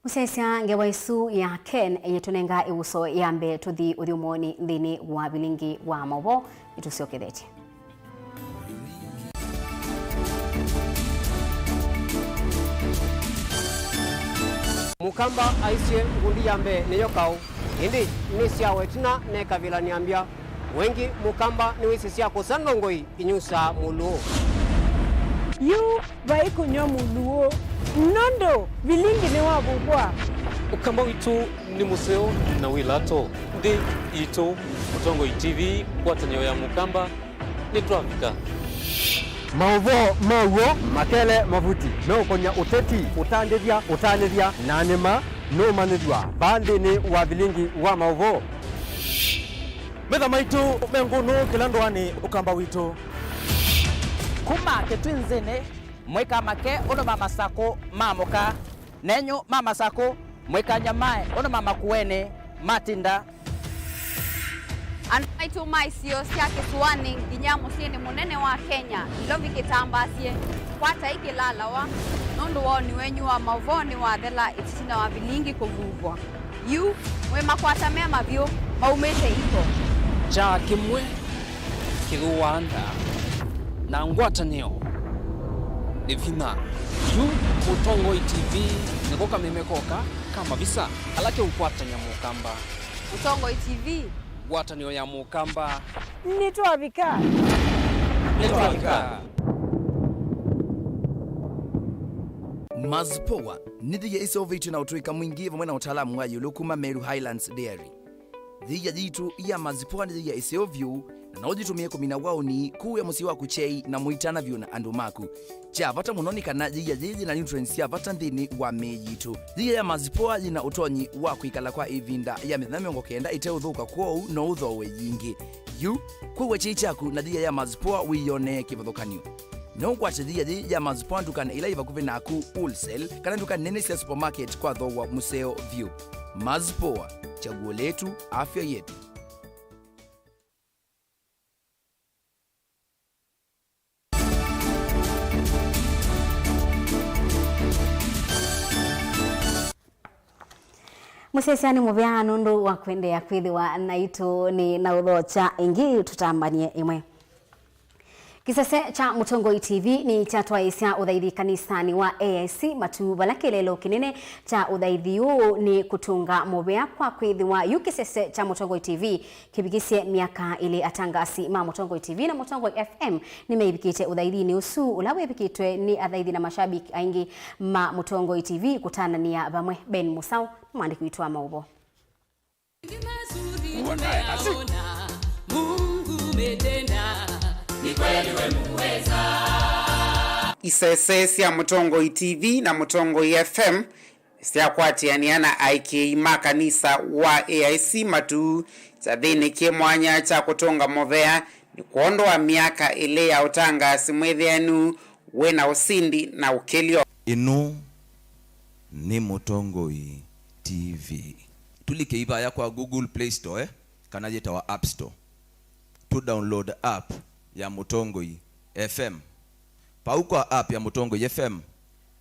Mũsyaĩĩsya, ngewa ĩsu ya Ken ĩyĩtũnenga ĩvuso ya mbee tũthi ũthyũmũonĩ nthĩnĩ wa vilingi wa maũvoo. Nĩtũsyokethetye. Mũkamba aisye, ngundi ya mbee nĩyo kaũ, ĩndĩ nĩ sya wetina nekavilany'a mbya. Wengi Mũkamba nĩwĩsĩ sya kũsa ndongoi inyusaa mũlũũ. Yu vai kũnyw'a mũlũũ, nũndũ vilingi nĩwavuvwa. Ũkamba witũ nĩ mũseo na wĩ lato. Nthĩ yitũ, Mũtongoi T V, ngwatanĩo ya Mũkamba, nĩtwavika. Maũvoo ma w'o makele mavuti meũkony'a ũteti, ũtandĩthya, ũtanĩthya, na nĩma nũũmanyĩthw'a vaa nthĩnĩ wa vilingi wa maũvoo. Metha maitũ me ngũnũ kĩla ndũanĩ Ũkamba witũ. Kuma Kĩtwinzĩnĩ, mwĩkamake ũndũ ma Masakũ maamũka, nenyu ma Masakũ, mwĩkanyamae ũndũ ma Makueni matinda. Andũ maitũ ma isio sya kĩsũanĩ nginya mũsyĩnĩ mũnene wa Kenya, Nairobi kĩtambaasye, kwatai kĩlalawa, nũndũ woni wenyu wa maũvoo nĩwathela ĩtina wa vilingi kũvuvwa. Yu, mwĩ makwata me mavyũ maumĩte iko. Kyaa kĩmwe kĩthũaa nda, na ngwatanĩo nĩ vinya. Yu Mũtongoi T V nĩko kameme koka ka mavisa ala keũkwatany'a Mũkamba. Mũtongoi T V. Ngwatanĩo ya Mũkamba. Nĩtwavika. Nĩtwavika. Mazpoa nĩ thĩia ĩseũvĩtw'e na ũtũĩka mwingĩ vamwe na ũtaalamu wa ĩũlũ kuma Meru Highlands Dairy. Thĩia yitũ ya Mazpoa nĩ thĩia ĩseo vyũ, na no ũyĩtũmĩe kũmina waũni, kũĩa mũsyĩ waku kyei, na mũitana vyũ na andũ maku. Kya vata mũno nĩ kana yĩia yĩĩ yĩna nutrients sya vata nthĩnĩ wa mĩĩ yitũ. Yĩia ya Mazpoa yĩna ũtonyi wa kwĩkala kwa ĩvinda ya mĩthenya mĩongo kenda ĩteũthũka, kwoou no ũthooe yingĩ. Yu, kwĩw'a kyei kyaku na yĩia ya Mazpoa wĩyonee kĩvathũkany'o. No ũkwate yĩia yĩĩ ya Mazpoa ndukanĩ ĩla yĩ vakuvĩ naku, wholesale, kana nduka nene sya supermarket kwa thooa mũseo vyũ. Mazpoa, chaguo letu, afya yetu. Mũsyaĩĩsya nĩ mũvea nũndũ wa kũendeea kwĩthĩwa naitũ. Nĩ na ũthokya ĩngĩ tũtambanie ĩmwe. Kĩsese kya Mũtongoi T V nĩ kyatwaĩĩsya ũthaithi kanisanĩ wa A I C Matu, vala kĩeleelo kĩnene kya ũthaithi ũũ nĩ kũtũnga mũvea kwa kwĩthĩwa yu kĩsese kya Mũtongoi T V kĩvikĩsye myaka ĩlĩ. Atangasi ma Mũtongoi T V na Mũtongoi F M nĩmeivikĩte ũthaithinĩ ũsu, ũla wĩvikĩtwe nĩ athaithi na mashabiki aingĩ ma Mũtongoi T V kũtananĩa vamwe. Ben Mũsaũ nĩ mwandĩki witũ wa maũvoo. Isese sya Mũtongoi T V na Mũtongoi F M syakwatĩanĩa na aĩkĩĩi ma kanisa wa A I C Matu kyathĩnĩ kĩ mwanya kya kũtũnga mũvea nĩ kwondũ wa myaka ĩlĩ ya ũtangaasi mwĩthĩanu wĩ na ũsindi na ũkĩlyo. Ĩno nĩ Mũtongoi T V. Tũlikei vaya kwa Google Play Store, eh, kana yĩtawa App Store. Tũ download app ya Mũtongoi F M. Vau kwa app ya Mũtongoi F M,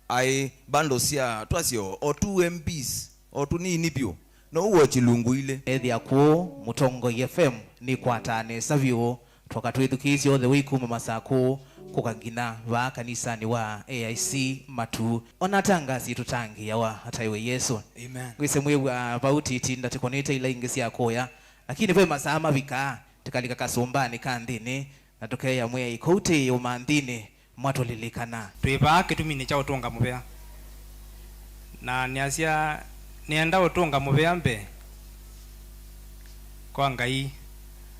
aĩ bundles sya twasyo o two M Bs, o tũnini vyũ. No ũwatch ilungu ilĩ. Ethĩa kũũ, Mũtongoi F M nĩkwataa nesa vyũ Twoka twĩthukĩĩsye all the way kuma Masakũ kũka nginya vaa kanisanĩ wa A I C Matuu. Ona atangasi tũtangĩĩawa ataĩwe Yesũ. Amen. Ngwĩsĩ mwĩw'a vau titi ndatĩkonete ila ingĩ sya kũya, lakini ve masaa mavikaa tĩkalika kasũmbanĩ ka nthĩnĩ na tũkeĩa Mwĩai kũu tĩĩ ũmanthinĩ mwatũlilikana. Twĩ vaa kĩtuminĩ kya ũtũnga mũvea. Na nĩasya, nĩenda ũtũnga mũvea mbee kwa Ngai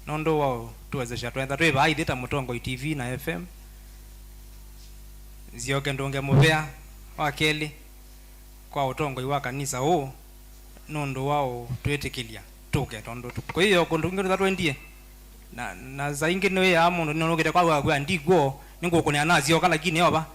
nũndũ wa ũtũwezesya twetha twĩ vaa ithyĩ ta Mũtongoi T V na F M. Nzyoke ndũnge mũvea wa kelĩ kwa ũtongoi wa kanisa ũũ nũndũ wa ũtwĩtĩkĩlya tũke, tondũ tũ-, kwĩ o kũndũ kũngĩ tũtatwendie. Na, na saa ingĩ nĩwĩaa mũndũ nĩnũkĩte kwa wakwĩa ndikw'o, nĩngũkũnĩa nasyoka, lakini eova,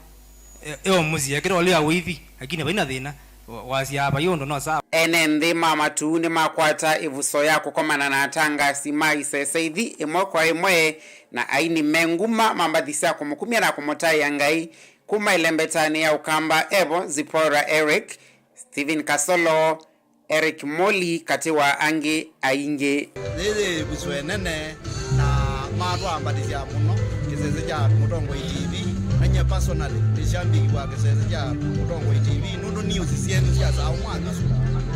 e-, eo mũsyĩ ekĩte ũlĩa ũithi, lakini vaina thĩna, wa-, wasyaa vai ũndũ no sawa. Ene nthĩ ma Matuu nĩmakwata ĩvuso ya kũkomana na atangasi ma isese ithi ĩmwe kwa ĩmwe na aini me nguma ma mbathi sya kũmũkumya na kũmũtaĩa Ngai kuma ĩlembetanĩ ya Ũkamba, evo Zipporah Eric, Stephen Kasolo, Eric Moli katĩ wa angĩ aingĩ. Yĩĩ yĩ ĩvuso ĩnene na matwambatĩsya mũno kĩsese kya Mũtongoi T V. Na nyie personally nĩ shabiki wa kĩsese kya Mũtongoi T V nũndũ news syenyu sya saa ũmwe nusu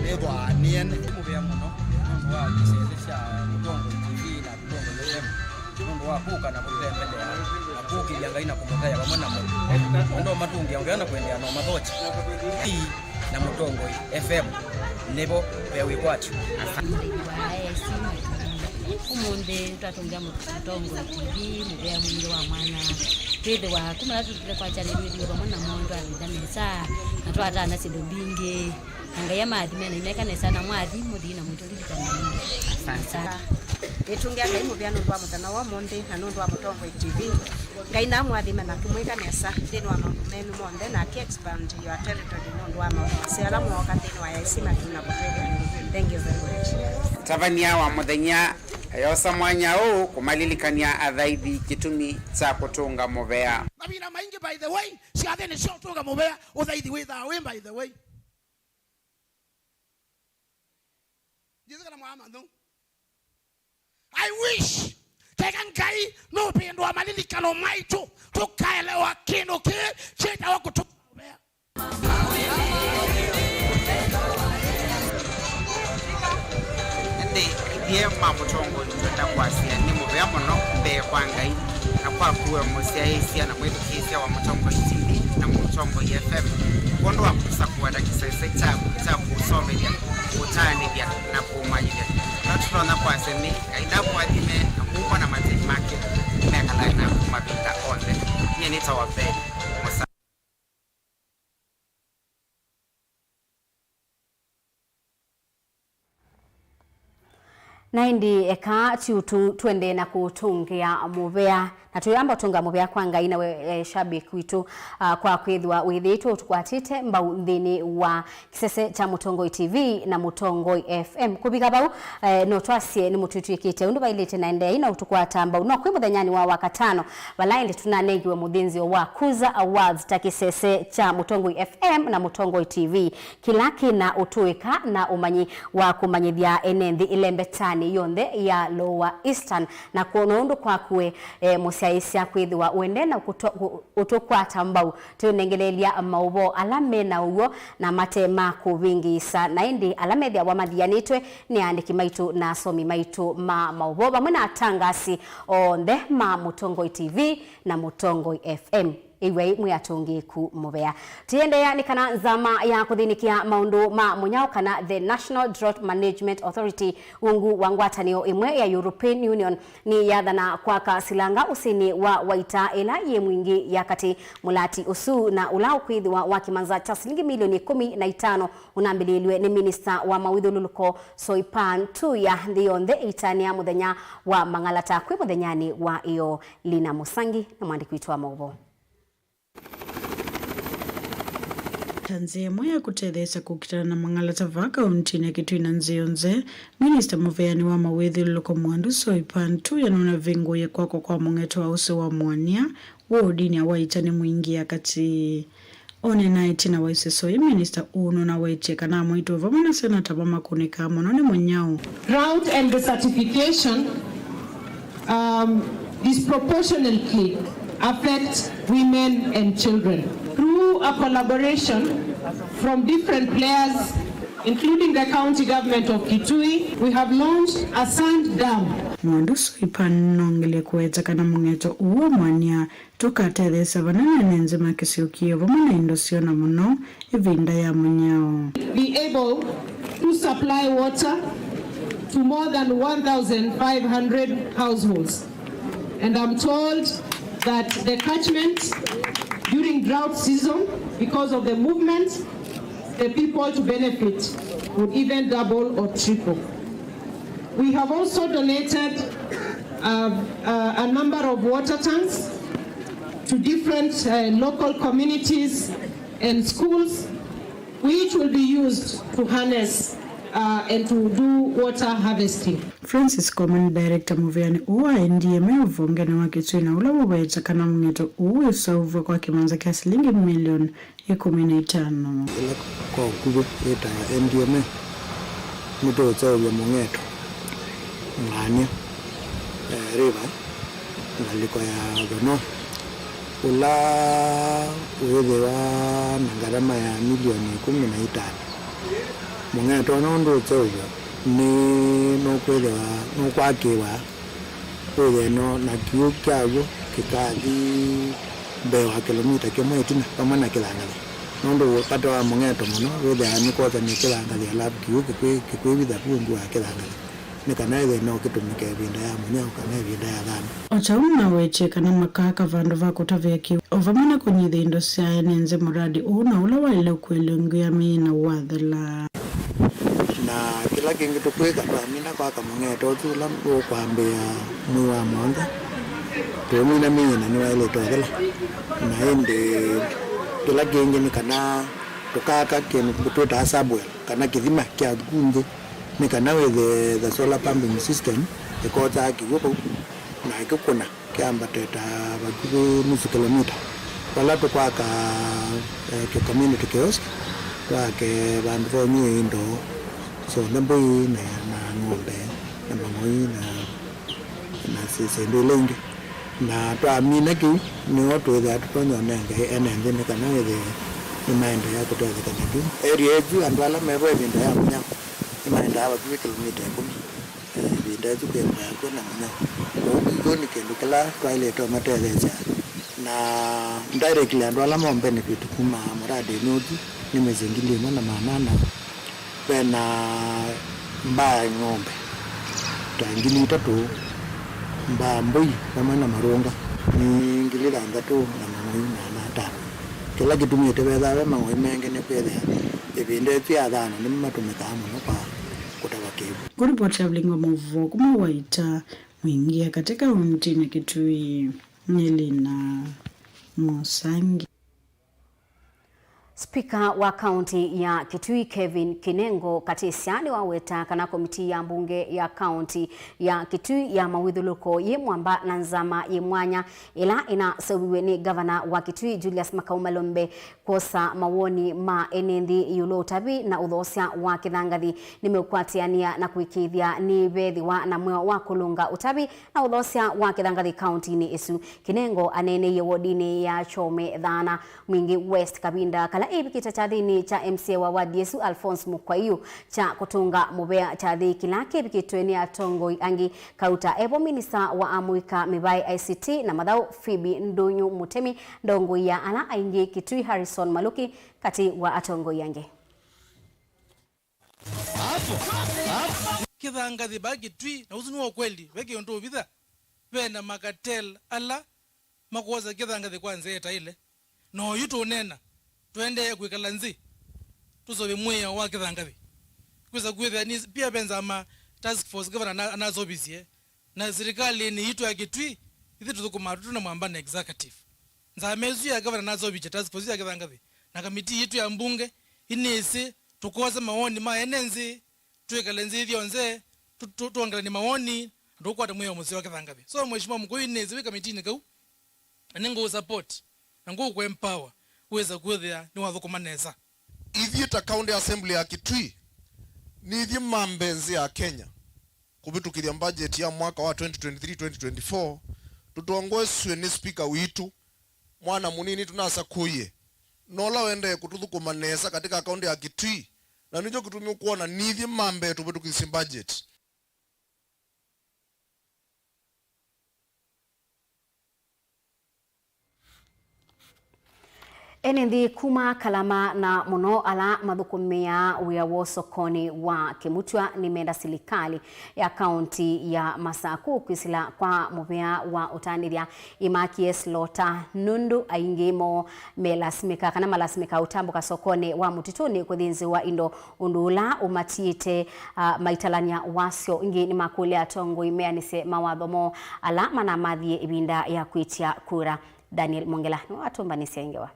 nĩthwaa nĩ ene. Nĩ mũvea mũno nũndũ wa kĩsese kya Mũtongoi T V na Mũtongoi F M. Nũndũ wa kũka na kũtũtembelea na kũkĩlya Ngai na kũmũtaĩa vamwe namo. Nũndũ matũngĩa ongea na kũendeea na ũmathokya. Ii na Mũtongoi F M nĩvo ve wĩkwatyo. Mũthĩi wa A I C Matuu. Ũmũnthĩ twatũngĩa Mũtongoi T V mũvea mwingĩ wa mwanya. Twĩthĩwa kuma ĩla tũtũle kwakya nĩtwĩthĩwe vamwe namo nĩtwavitha nesa na twatana syĩndũ mbingĩ. Na Ngai amaathime na imeka nesa na mwathi mũthi na mũtũlilikana. Asante. Nĩtũngĩa Ngai mũvea nũndũ wa mũthenya wa ũmũnthĩ na nũndũ wa Mũtongoi T V. Ngai namwathime na kũmwĩka nesa nthĩnĩ wa maũndũ menyu monthe na aki expand your territory nũndũ wa maũndũ maseo ala mooka nthĩnĩ wa A I C Matuu na kũtwĩthĩa. Thank you very much. Tavania wa mũthenya ayosa mwanya ũũ kũmalilikany'a athaithi kĩtumi kya kũtũnga mũvea. Mavinda maingĩ, by the way, syathĩnĩ sya ũtũnga mũvea ũthaithi wĩthaa wĩ, by the way. Ndĩsĩ kana mwamanya. I wish keka Ngai nũvĩndũa malilikano maitũ, tũkaelewa kĩndũ kĩĩ kĩtawa kũtũnga mũvea. Ĩndĩ ithyĩ ma Mũtongoi twenda kwasya nĩ mũvea mũno mbee kwa Ngai na kwaku we mũsyaĩĩsya na mwĩthukĩĩsya wa Mũtongoi T V na Mũtongoi F M kwondũ wa kũsakũa ta kĩsese kyaku kya kũsomethya, kũtaanĩthya na kũmanyĩthya. Ĩla tũtonya kwasya nĩ Ngai nakũathime na mumo na matei make mekalae naku mavinda onthe. Nyie nĩtawa Ben Mũsa. Na ĩndĩ eka tyu tu-, tuendee na kũtũngĩa mũvea. Na tũyamba ũtũnga mũvea kwa Ngai na we, eh, shabiki witũ, ah, kwa kwĩthĩwa wĩthĩĩtwe ũtũkwatĩte mbau nthĩnĩ wa kĩsese kya Mũtongoi T V na Mũtongoi F M. Kũvika vau, eh, no twasye nĩ mũtwĩtw'ĩkĩte ũndũ vailĩte na endeei na ũtũkwata mbau. No kwĩ mũthenyanĩ wa Wakatano, vala ĩndĩ tũnanengiwe mũthĩnzĩo wa Kuza Awards ta kĩsese kya Mũtongoi F M na Mũtongoi T V. Kĩla kĩna ũtũĩka na ũmanyi wa kũmanyĩthya ene nthĩ ĩlembetanĩ yonthe ya Lower Eastern, na kwona ũndũ kwaku we, eh, mũsyaĩĩsya kwĩthĩwa ũendee na kũtwa-, kũ-, ũtũkwata mbau, twĩnengeleelya maũvoo ala me na ũw'o na mate ma kũvĩngĩĩsa, na ĩndĩ ala methĩawa mathianĩtwe nĩ aandĩki maitũ na asomi maitũ ma maũvoo, vamwe na atangasi onthe ma Mũtongoi T V na Mũtongoi F M. Ĩw'ai mwĩ atũngĩĩku mũvea. Tũiendeea nĩ kana nzama ya kũthĩnĩkĩa maũndũ ma mũnyao kana the National Drought Management Authority, ungu wa ngwatanĩo ĩmwe ya European Union, nĩyathana kwaka silanga ũsĩnĩ wa Waita ĩla yĩ Mwingi ya katĩ. Mũlati ũsu na ũla ũkwĩthĩwa wa kĩmanza kya silingi milioni ĩkũmi na itano ũnambĩlĩĩlw'e nĩ minista wa mawĩthyũlũlũko Soipan Tuya. Nthĩ yonthe ĩitanĩa mũthenya wa mang'alata kwĩ mũthenyanĩ wa ĩoo. Lina Mũsangi nĩ mwandĩki witũ wa maũvoo. Ta nzĩa ĩmwe ya kũtetheesya kũkitana na mang'alata vaa kauntinĩ ya Kitui na nzĩ yonthe, minista mũveani wa mawĩthyũlũlũko Mwandu Soipan Tuya nũnavingũie kwakwa kwa mũng'eto wa ũsĩ wa Mwania wodinĩ ya Waita nĩ Mwingi ya katĩ. Oneena ĩtina wa ĩseso ĩĩ, minista ũũ nũnawetie kana amwaitũ vamwe na senata vamakũnĩkaa mũno nĩ mũnyao. Drought and desertification, um, disproportionately affect women and children. Through a collaboration from different players, including the county government of Kitui, we have launched a sand dam. Mũndũ ũsu ipanongelye kũweta kana mũng'eto ũũ wa mwanya tũkatetheesya vanene ene nzĩ ma kĩsio kĩĩ vamwe na indo syoo na mũno ĩvinda ya mũnyao. Be able to supply water to more than one thousand five hundred households. And I'm told that the catchment during drought season, because of the movement, the people to benefit would even double or triple. We have also donated uh, uh, a number of water tanks to different uh, local communities and schools, which will be used to harness uh, and to do water harvesting. Francis Koma nĩ director mũvĩanĩ ũũ wa N D M A ũvongenĩ wa Kitui, na ũla waweta kana mũng'eto ũũ wĩseũvw'a kwa kĩmanza kya silingi milioni ĩkũmi na itano. Ĩla kwa ũkuvĩ yĩtawa N D M A, nĩtũũseũvya mũng'eto Ng'ania, eh, River, ngalĩko ya Thono, ũla wĩthĩwa na ngarama ya milioni ĩkũmi na itano. Mũng'eto ũno ndũũseũvw'a nĩ nũkwĩthĩwa nũkwakĩwa wĩthĩe no na kĩw'ũ kyaw'o kĩkathi mbee wa kĩlomita kĩmwe ĩtina vamwe na kĩthangathĩ. Nũndũ vata wa mũng'eto mũno wĩthĩawa nĩ kwosany'a kĩthangathĩ alafu kĩw'ũ kĩkwĩ-, kĩkwĩvitha vu ungu wa kĩthangathĩ, nĩ kana ĩthĩe no kĩtũmĩke ĩvinda ya mũnyao kana ĩvinda ya thana. O ta ũu nĩnawetie kana makaaka vandũ va kũtavĩa kĩw'ũ o vamwe na kũnyithya indo sya ene nzĩ mũradi ũũ na ũla waĩle ũkũĩlw'a ngwia mĩĩ na wathela. Na kĩla kĩngĩ tũkwĩka, twamina kwaka mũng'eto ũsu ũla ũkwambĩĩa mwei wa mũonza, tũũmina mĩĩ na nĩwaĩlĩte ũthela. Na ĩndĩ kĩla kĩngĩ nĩ kana tũkaaka kĩndũ twĩtaa subwell, kana kĩthima kya ku nthĩ, nĩ kana wĩthĩe the solar pumping system ĩkosaa kĩw'ũ vau na ĩkĩkũna kĩambatĩte vakuvĩ nusu kĩlomita. Vala tũkwaka, eh, kĩ community kiosk, twake vandũ va ũnyuĩa indo syonthe, mbũi na, na ng'ombe na mang'oi na, na si-, syĩndũ ila ingĩ. Na twamina kĩu, nĩw'o twĩthĩa tũtonya ũnenge ene nthĩ nĩ kana wĩthĩe nĩmaendeea kũtetheka na kĩu. Area ĩsu andũ ala mevo ĩvinda ya mũnyao nĩmaendaa vakuvĩ kĩlomita ĩkũmi. Eh, ĩvinda ĩsu kwĩ mboya kwĩ na mũnyao. Kwoou kĩw'ũ nĩ kĩndũ kĩla twaĩlĩte ũmatetheesya, na directly andũ ala mo benefit kuma mũradĩnĩ ũsu nĩ mĩsyĩ ngili ĩmwe na maana ana. Ve na mbaa ng'ombe ta ngili itatũ, mbaa mbũi vamwe na marũnga nĩ ngili thanthatũ na mang'oi maana atano. Kĩla kĩtumĩte vethaa ve mang'oi mengĩ nĩ kwĩthĩa ĩvinda ĩsu ya thana nĩmo matũmĩkaa mũno kwa kũtava kĩw'ũ. Kũripoti ya Vilingi wa Maũvoo kuma Waita, Mwingi ya katĩ kauntinĩ Kitui, nĩ Lina Mũsangi. Spika wa kaunti ya Kitui Kevin Kinengo Katisya nĩwaweta kana komitii ya mbunge ya kaunti ya Kitui ya mawĩthũlũko yĩ mwamba na nzama yĩ mwanya ĩla ĩnaseũviw'e nĩ ngavana wa Kitui Julius Makau Malombe kwosa mawoni ma ene nthĩ ĩũlũ wa ũtavi na ũthoosya wa kĩthangathi. Nĩmeũkwatĩanĩa na kũĩkĩĩthya nĩvethĩwa na mwĩao wa kũlũnga ũtavi na ũthoosya wa kĩthangathi kauntinĩ ĩsu. Kinengo aneeneie wodinĩ ya Chome Thana, Mwingi West, kavinda kala ĩvikĩte kyathĩnĩ kya M C A wa wadi ĩsu Alphonse Mukwaiu kya kũtũnga mũvea kyathĩ kĩla kĩvikĩtwe nĩ atongoi angĩ. Kauta evo minista wa amũika mĩvaĩ, I C T na mathaũ Phoebe Ndũnyũ Mũtemi, ndongoi ya ala aingĩ Kitui Harrison Maluki, katĩ wa atongoi angĩ. Kĩthangathi va Kitui, na ũsu nĩ wa ũkweli, ve kĩndũ ũvitha, ve na makatel ala makwosa kĩthangathi kwa nzĩa ĩtaĩle. Na oyu tũũneena, tũendee kwĩkala nzĩ, tũseũvye mwĩao wa kĩthangathi. Kwĩsa kwĩthĩa nĩ pia ve nzama task force gavana ana-, anaseũvisye, na silikalĩnĩ yitũ ya Kitui, ithyĩ tũthũkũmaa tũtũ na mwamba na executive. Nzama ĩsu ya gavana anaseũvisye task force ya kĩthangathi, na kamitii yitũ ya mbunge, inĩsĩ, tũkose mawoni ma ene nzĩ, twĩkale nzĩ ithyonthe, tũ-, tũ-, twongelane mawoni, na tũkwate mwĩao mũseo wa kĩthangathi. So, Mheshimiwa Mũkũyũ, inĩsĩ wĩ kamitinĩ kau, na nĩngũũ support, na ngũkũ empower, wĩsa kwĩthĩa nĩwathũkũma nesa. Ithyĩ ta County Assembly ya Kitui, nĩ ithyĩ mambe nzĩ ya Kenya kũvĩtũkĩthya budget ya mwaka wa twenty twenty-three twenty twenty-four, tũtongoesw'e nĩ spika witũ, mwana mũnini tũnasakũie, na ũla ũendee kũtũthũkũma nesa katika kaũntĩ ya Kitui, na nĩkyo kĩtumi ũkwona nithyĩ ma mbee tũvĩtũkĩsye budget. Ene nthĩ kuma Kalama na mũno ala mathũkũmĩaa wĩa woo sokonĩ wa Kĩmutwa nĩmenda silikalĩ ya kaũntĩ ya Masaku kwĩsĩla kwa mũvea wa ũtanĩthya ĩmakĩe silota, nũndũ aingĩ moo melasimĩka kana malasimĩka ũtambũka sokonĩ wa mũtitũnĩ kũthĩnzĩwa indo, ũndũ ũla ũmatiĩte, ah, maitalany'a wasyo. Ĩngĩ nĩmakũlya atongoi meanĩsye mawatho moo ala manamathie ĩvinda ya kwĩtya kura. Daniel Mongela nĩwe watũmbanĩsya ĩ ngewa.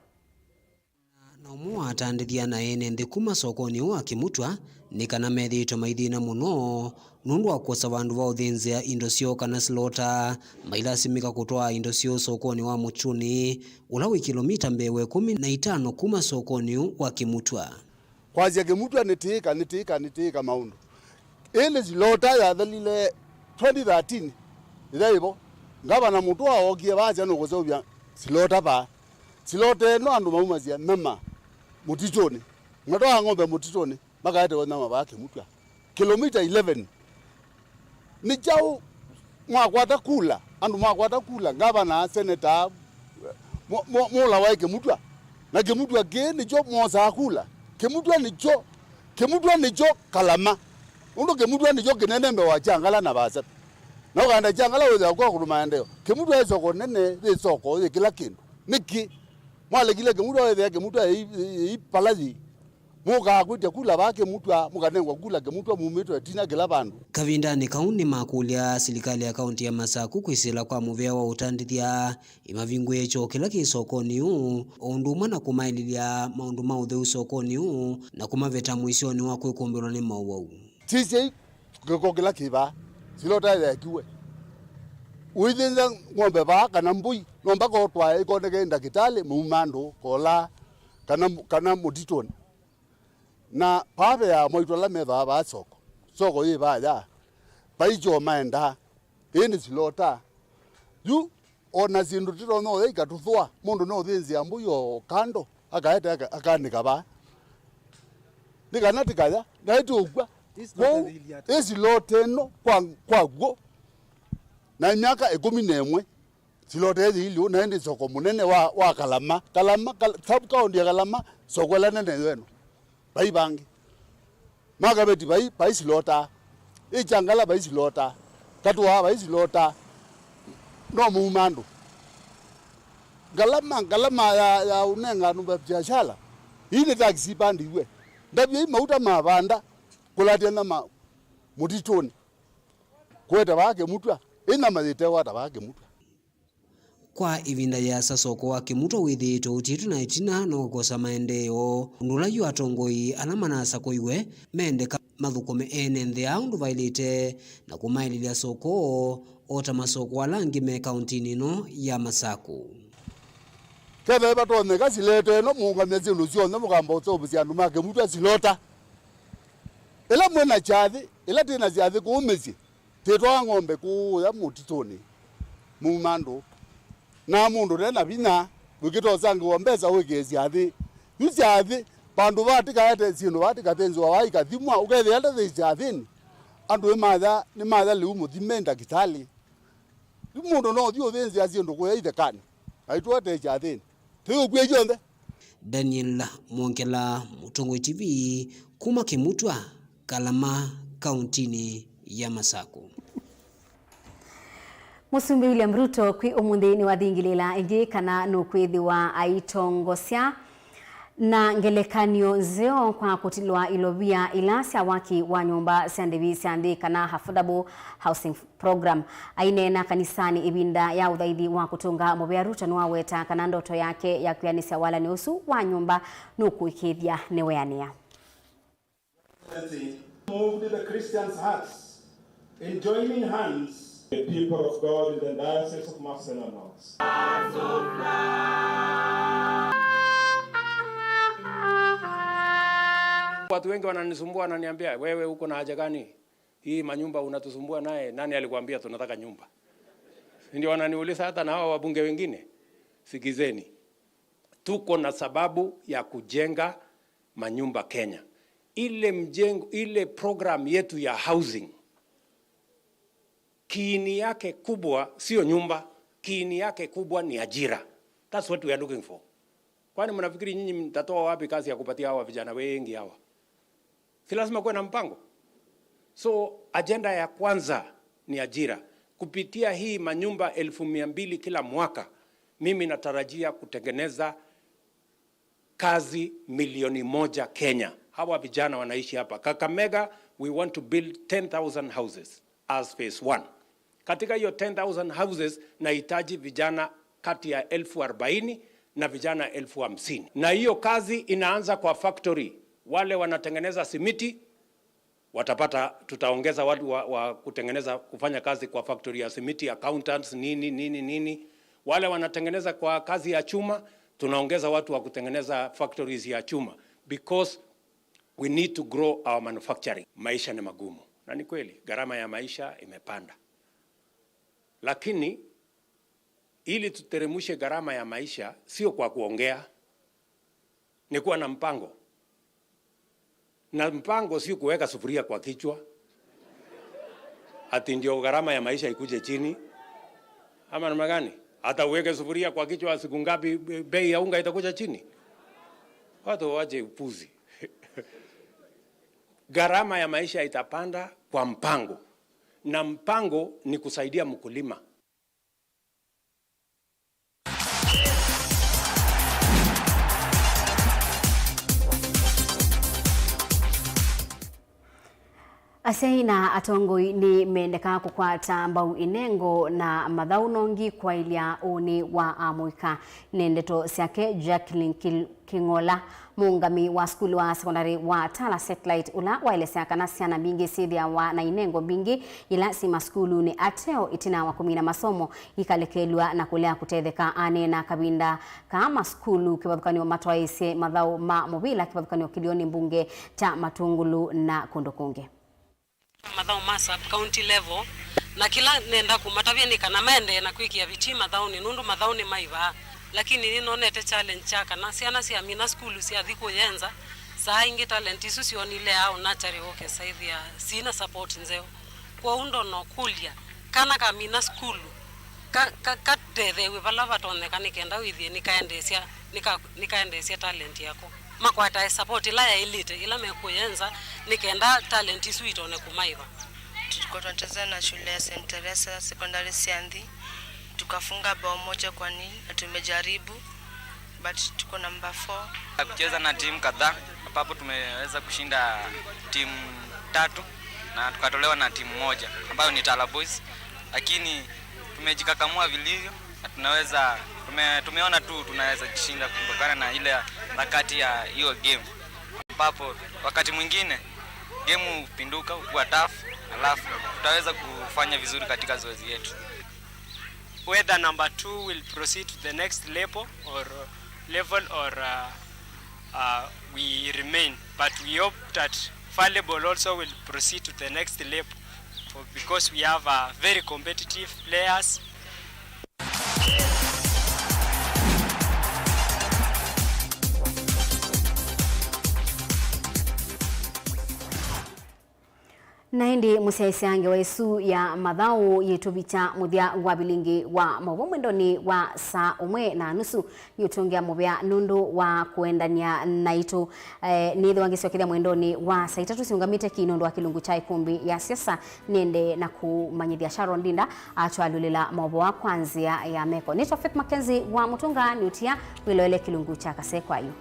Na ũmwe wa atandĩthya na ene nthĩ kuma sokonĩ ũũ wa Kĩmutwa nĩ kana methĩĩtwe maithĩna mũno nũndũ wa kwosa vandũ va ũthĩnzĩa indo syoo kana silota, mailasimĩka kũtwaa indo syoo sokonĩ wa Mũtitũnĩ, ũla wĩ kĩlomita mbee wa ĩkũmi na itano kuma sokonĩ ũũ wa Kĩmutwa. Kwasya Kĩmutwa nĩ tĩĩka, nĩ tĩĩka, nĩ tĩĩka maũndũ. Ĩĩ nĩ silota yathelile twenty thirteen, ĩya ĩvo. Ngavana Mũtũa ookie vaa asya nũkũseũvya silota vaa. Silota ĩno andũ maumasya nyama mũtitũnĩ. Matwaa ng'ombe mũtitũnĩ, makaetewa nyama vaa Kĩmutwa. Kilomita eleven. Nĩ kyaũ mwakwata kula? Andũ mwakwata kula, ngavana, seneta, mũ-, mũ-, mũla waĩ Kĩmutwa. Na Kĩmutwa kĩĩ nĩkyo mwosaa kula. Kĩmutwa nĩkyo, Kĩmutwa nĩkyo Kalama. Ũndũ Kĩmutwa nĩkyo kĩnene mbee wa Kyangala na Vasatu. Na ũkaenda Kyangala wĩthĩa kwa kũndũ maendeeo. Kĩmutwa yĩ soko nene, yĩ soko, yĩ kĩla kĩndũ. Nĩkĩ? Mwalekile Kĩmutwa wĩthĩa Kĩmutwa yĩ, yĩ, yĩ palathi. Mũkaa kwĩtya kula vaa Kĩmutwa, mũkanengwa kula Kĩmutwa mumĩtwe ĩtina kĩla vandũ. Kavindanĩ kau nĩmakũlya silikalĩ ya kaũntĩ ya Masaku kwĩsĩla kwa mũvea wa ũtandĩthya, ĩmavingũĩe kyoo kĩla kĩ sokonĩ ũũ, o ũndũ ũmwe na kũmaĩlĩlya maũndũ ma ũtheu sokonĩ ũũ, na kũmaveta mũisyonĩ wa kwĩkũmbĩlwa nĩ mowau. Sisyai kĩko kĩla kĩ vaa, silota yeekiwe. Ũithĩnza ng'ombe vaa kana mbũi, no mpaka ũtwae ĩkoneke ndakĩtalĩ mũuma andũ, kola, kana, kana mũtitũnĩ. Na vaa veaa mwaitũ ala methaa vaa soko. Soko yĩ vaya. Vai kyoo maendaa. Ĩĩ nĩ silota. Yu, o na syĩndũ tũtonya ũya ikatũthũa. Mũndũ no ũthĩnzĩa mbũi o kando, akaete aka-, akanĩka vaa. Nĩ kana tĩkaya, naĩ tũkw'a. Kwoou, ĩ silota ĩno kwa, kwa kw'o. Na myaka ĩkũmi na ĩmwe. Silota ĩthi iliu, na ĩndĩ soko mũnene wa, wa Kalama. Kalama, Kal-, sub county ya Kalama, soko ĩla nene yo ĩno. Vai vangĩ. Makaveti vai, vai silota. Ĩkyangala vai silota. Katũaa vai silota. No mũuma andũ. Ngalama, ngalama ya, ya ũnenga andũ ma biashara. Ii nĩ taxi ipandiwe. Ndavyai mauta ma vanda. Kũlatya nyama mũtitũnĩ. Kũete vaa Kĩmutwa. Ĩ nyama yĩtewa ta vaa Kĩmutwa. Kwa ĩvinda yĩasa, soko wa Kĩmutwa wĩthĩĩtwe ũtiĩtwe na ĩtina na ũkosa maendeeo, ũndũ ũla yu atongoi ala manasakũiwe mendeka mathũkũme ene nthĩ aa ũndũ vaĩlĩte na kũmaĩlĩlya soko o ta masoko ala angĩ me kaũntĩnĩ ĩno ya Masaku. Kethĩwa vatonyeka silota ĩno, mũũngamya syĩndũ syonthe, mũkamba ũseũvĩsya andũ ma Kĩmutwa silota. Ĩla mwĩ na kyathĩ, ĩla twĩ na syathĩ kũũ mĩsyĩ, twĩtwaa ng'ombe kũũya mũtitũnĩ, muuma andũ. Na mũndũ ne na vinya, wĩkĩta ũsangĩwa mbesa wĩkĩe syathĩ. Yu syathĩ, vandũ vaa tĩkaete syĩndũ vaa tĩkathĩnzĩwa vaa ikathimwa, ũkethĩa ata thĩ syathĩnĩ. Andũ nĩmaya, nĩmaya lĩu mũthime ndakĩtalĩ. Yu mũndũ no ũthi ũthĩnzĩa syĩndũ kũya ithekanĩ, aitũete syathĩnĩ. Tũyũkw'e ithyonthe. Daniel Mwongela, Mũtongoi T V, kuma Kĩmutwa, Kalama, kaũntĩnĩ ya Masaku. Mũsumbĩ William Ruto kwĩ ũmũnthĩ nĩwathingĩlĩĩla ĩngĩ kana nũkwĩthĩwa aitongosya na ngelekany'o nzeo kwa kũtilwa ilovia ila sya waki wa nyũmba sya ndĩvi sya nthĩ kana affordable housing program. Aineena kanisanĩ ĩvinda ya ũthaithi wa kũtũnga mũvea, Ruto nĩwaweta kana ndoto yake ya kwĩanĩsya walani ũsu wa nyũmba nũkũĩkĩĩthya nĩweanĩa. Moved the Christians' hearts in joining hands. The people of God in the Diocese of Maseno North. Watu wengi wananisumbua, wananiambia, "Wewe uko na haja gani? Hii manyumba unatusumbua naye, nani alikuambia tunataka nyumba?" Ndio wananiuliza hata na hawa wabunge wengine. Sikizeni. Tuko na sababu ya kujenga manyumba Kenya. Ile mjengo, ile program yetu ya housing, kiini yake kubwa sio nyumba, kiini yake kubwa ni ajira. That's what we are looking for. Kwani mnafikiri nyinyi mtatoa wapi kazi ya kupatia hawa vijana wengi hawa? Si lazima kuwe na mpango? So, ajenda ya kwanza ni ajira. Kupitia hii manyumba elfu mia mbili kila mwaka, mimi natarajia kutengeneza kazi milioni moja Kenya. Hawa vijana wanaishi hapa. Kakamega, we want to build ten thousand houses as phase one. Katika hiyo ten thousand houses, nahitaji vijana kati ya elfu arobaini na vijana elfu hamsini. Na hiyo kazi inaanza kwa factory. Wale wanatengeneza simiti, watapata, tutaongeza watu wa, wa kutengeneza, kufanya kazi kwa factory ya simiti, accountants, nini, nini, nini. Wale wanatengeneza kwa kazi ya chuma, tunaongeza watu wa kutengeneza factories ya chuma, because we need to grow our manufacturing. Maisha ni magumu. Na ni kweli, gharama ya maisha imepanda. Lakini ili tuteremushe gharama ya maisha, sio kwa kuongea, ni kuwa na mpango. Na mpango sio kuweka sufuria kwa kichwa, ati ndio gharama ya maisha ikuje chini. Ama namna gani? Hata uweke sufuria kwa kichwa siku ngapi, be-, bei ya unga itakuja chini? Watu wache upuzi. Gharama ya maisha itapanda kwa mpango. Na mpango ni kusaidia mkulima. Asyai na atongoi nĩmendeka kũkwata mbau ĩnengo na mathaũ nongi kwaĩlya ũnĩ wa amũika, nĩ ndeto syake Jacqueline Kil-, Kĩng'ola, mũũngami wa sukulu wa sekondalĩ wa Tala Satellite, ũla waelesya kana syana mbingĩ syĩthĩawa na inengo mbingĩ yĩla syĩ masukulunĩ ateo ĩtina wa kũmina masomo, ikalekelw'a na kũlea kũtetheka. Aneena kavinda kaa masukulu kĩvathũkany'o matwaĩĩsye mathaũ ma mũvila kĩvathũkany'o kĩlĩonĩ mbunge kya Matũngũlũ na kũndũ kũngĩ. Mathaũ ma sub county level, na kĩla nenda kũmatavya nĩ kana maendee na kwĩkĩa vitii mathaũnĩ, nũndũ mathaũ nĩmaĩvaa. Lakini nĩnonete challenge kya kana syana syamina sukulu syathi kũyenza, saa ingĩ talent isu syonile au naturally ũkesa ĩthĩa sina support nzeo. Kwoou ndona ũkũlya, kana kamina sukulu, ka, ka, katetheew'e vala vatonyeka nĩ kenda wĩthĩe nĩkaendeesya, nĩka, nĩkaendeesya talent yako. Makwatae support ĩla yaĩlĩte, ĩla mekũyenza, nĩ kenda talent isu itone kũmaĩva. Tulikuwa tunacheza na shule ya Saint Teresa Secondary Sianthi, tukafunga bao moja kwa nil, na tumejaribu, but tuko number four. Kucheza na timu kadhaa, ambapo tumeweza kushinda timu tatu na tukatolewa na timu moja, ambayo ni Tala Boys, lakini tumejikakamua vilivyo na tunaweza, tume-, tumeona tu tunaweza jishinda kutokana na ile harakati ya hiyo game, ambapo wakati mwingine game hupinduka, hukuwa tough, alafu tutaweza kufanya vizuri katika zoezi yetu. Whether number two will proceed to the next level or, level or, uh, uh, we remain, but we hope that volleyball also will proceed to the next level for, because we have, uh, very competitive players. Na ĩndĩ mũsyaĩĩsya ngewa ĩsu ya mathaũ yĩtũvikya mũthya wa vilingi wa maũvoo mwendonĩ wa saa ũmwe na nusu. Nĩũtũngĩa mũvea nũndũ wa kũendany'a naitũ. Eh, nĩthĩwa ngĩsyokethya mwendonĩ wa saa itatũ siũngamĩte ki nũndũ wa kĩlungu kya ĩkũmbĩ ya siasa. Nĩendee na kũmanyĩthya Sharon Ndinda atwalũlĩla maũvoo kwa nzĩa ya meko. Nĩtwa Faith Mackenzie wa Mũtũnga, nĩũtia wĩloele kĩlungu kya Kasee Kwayu.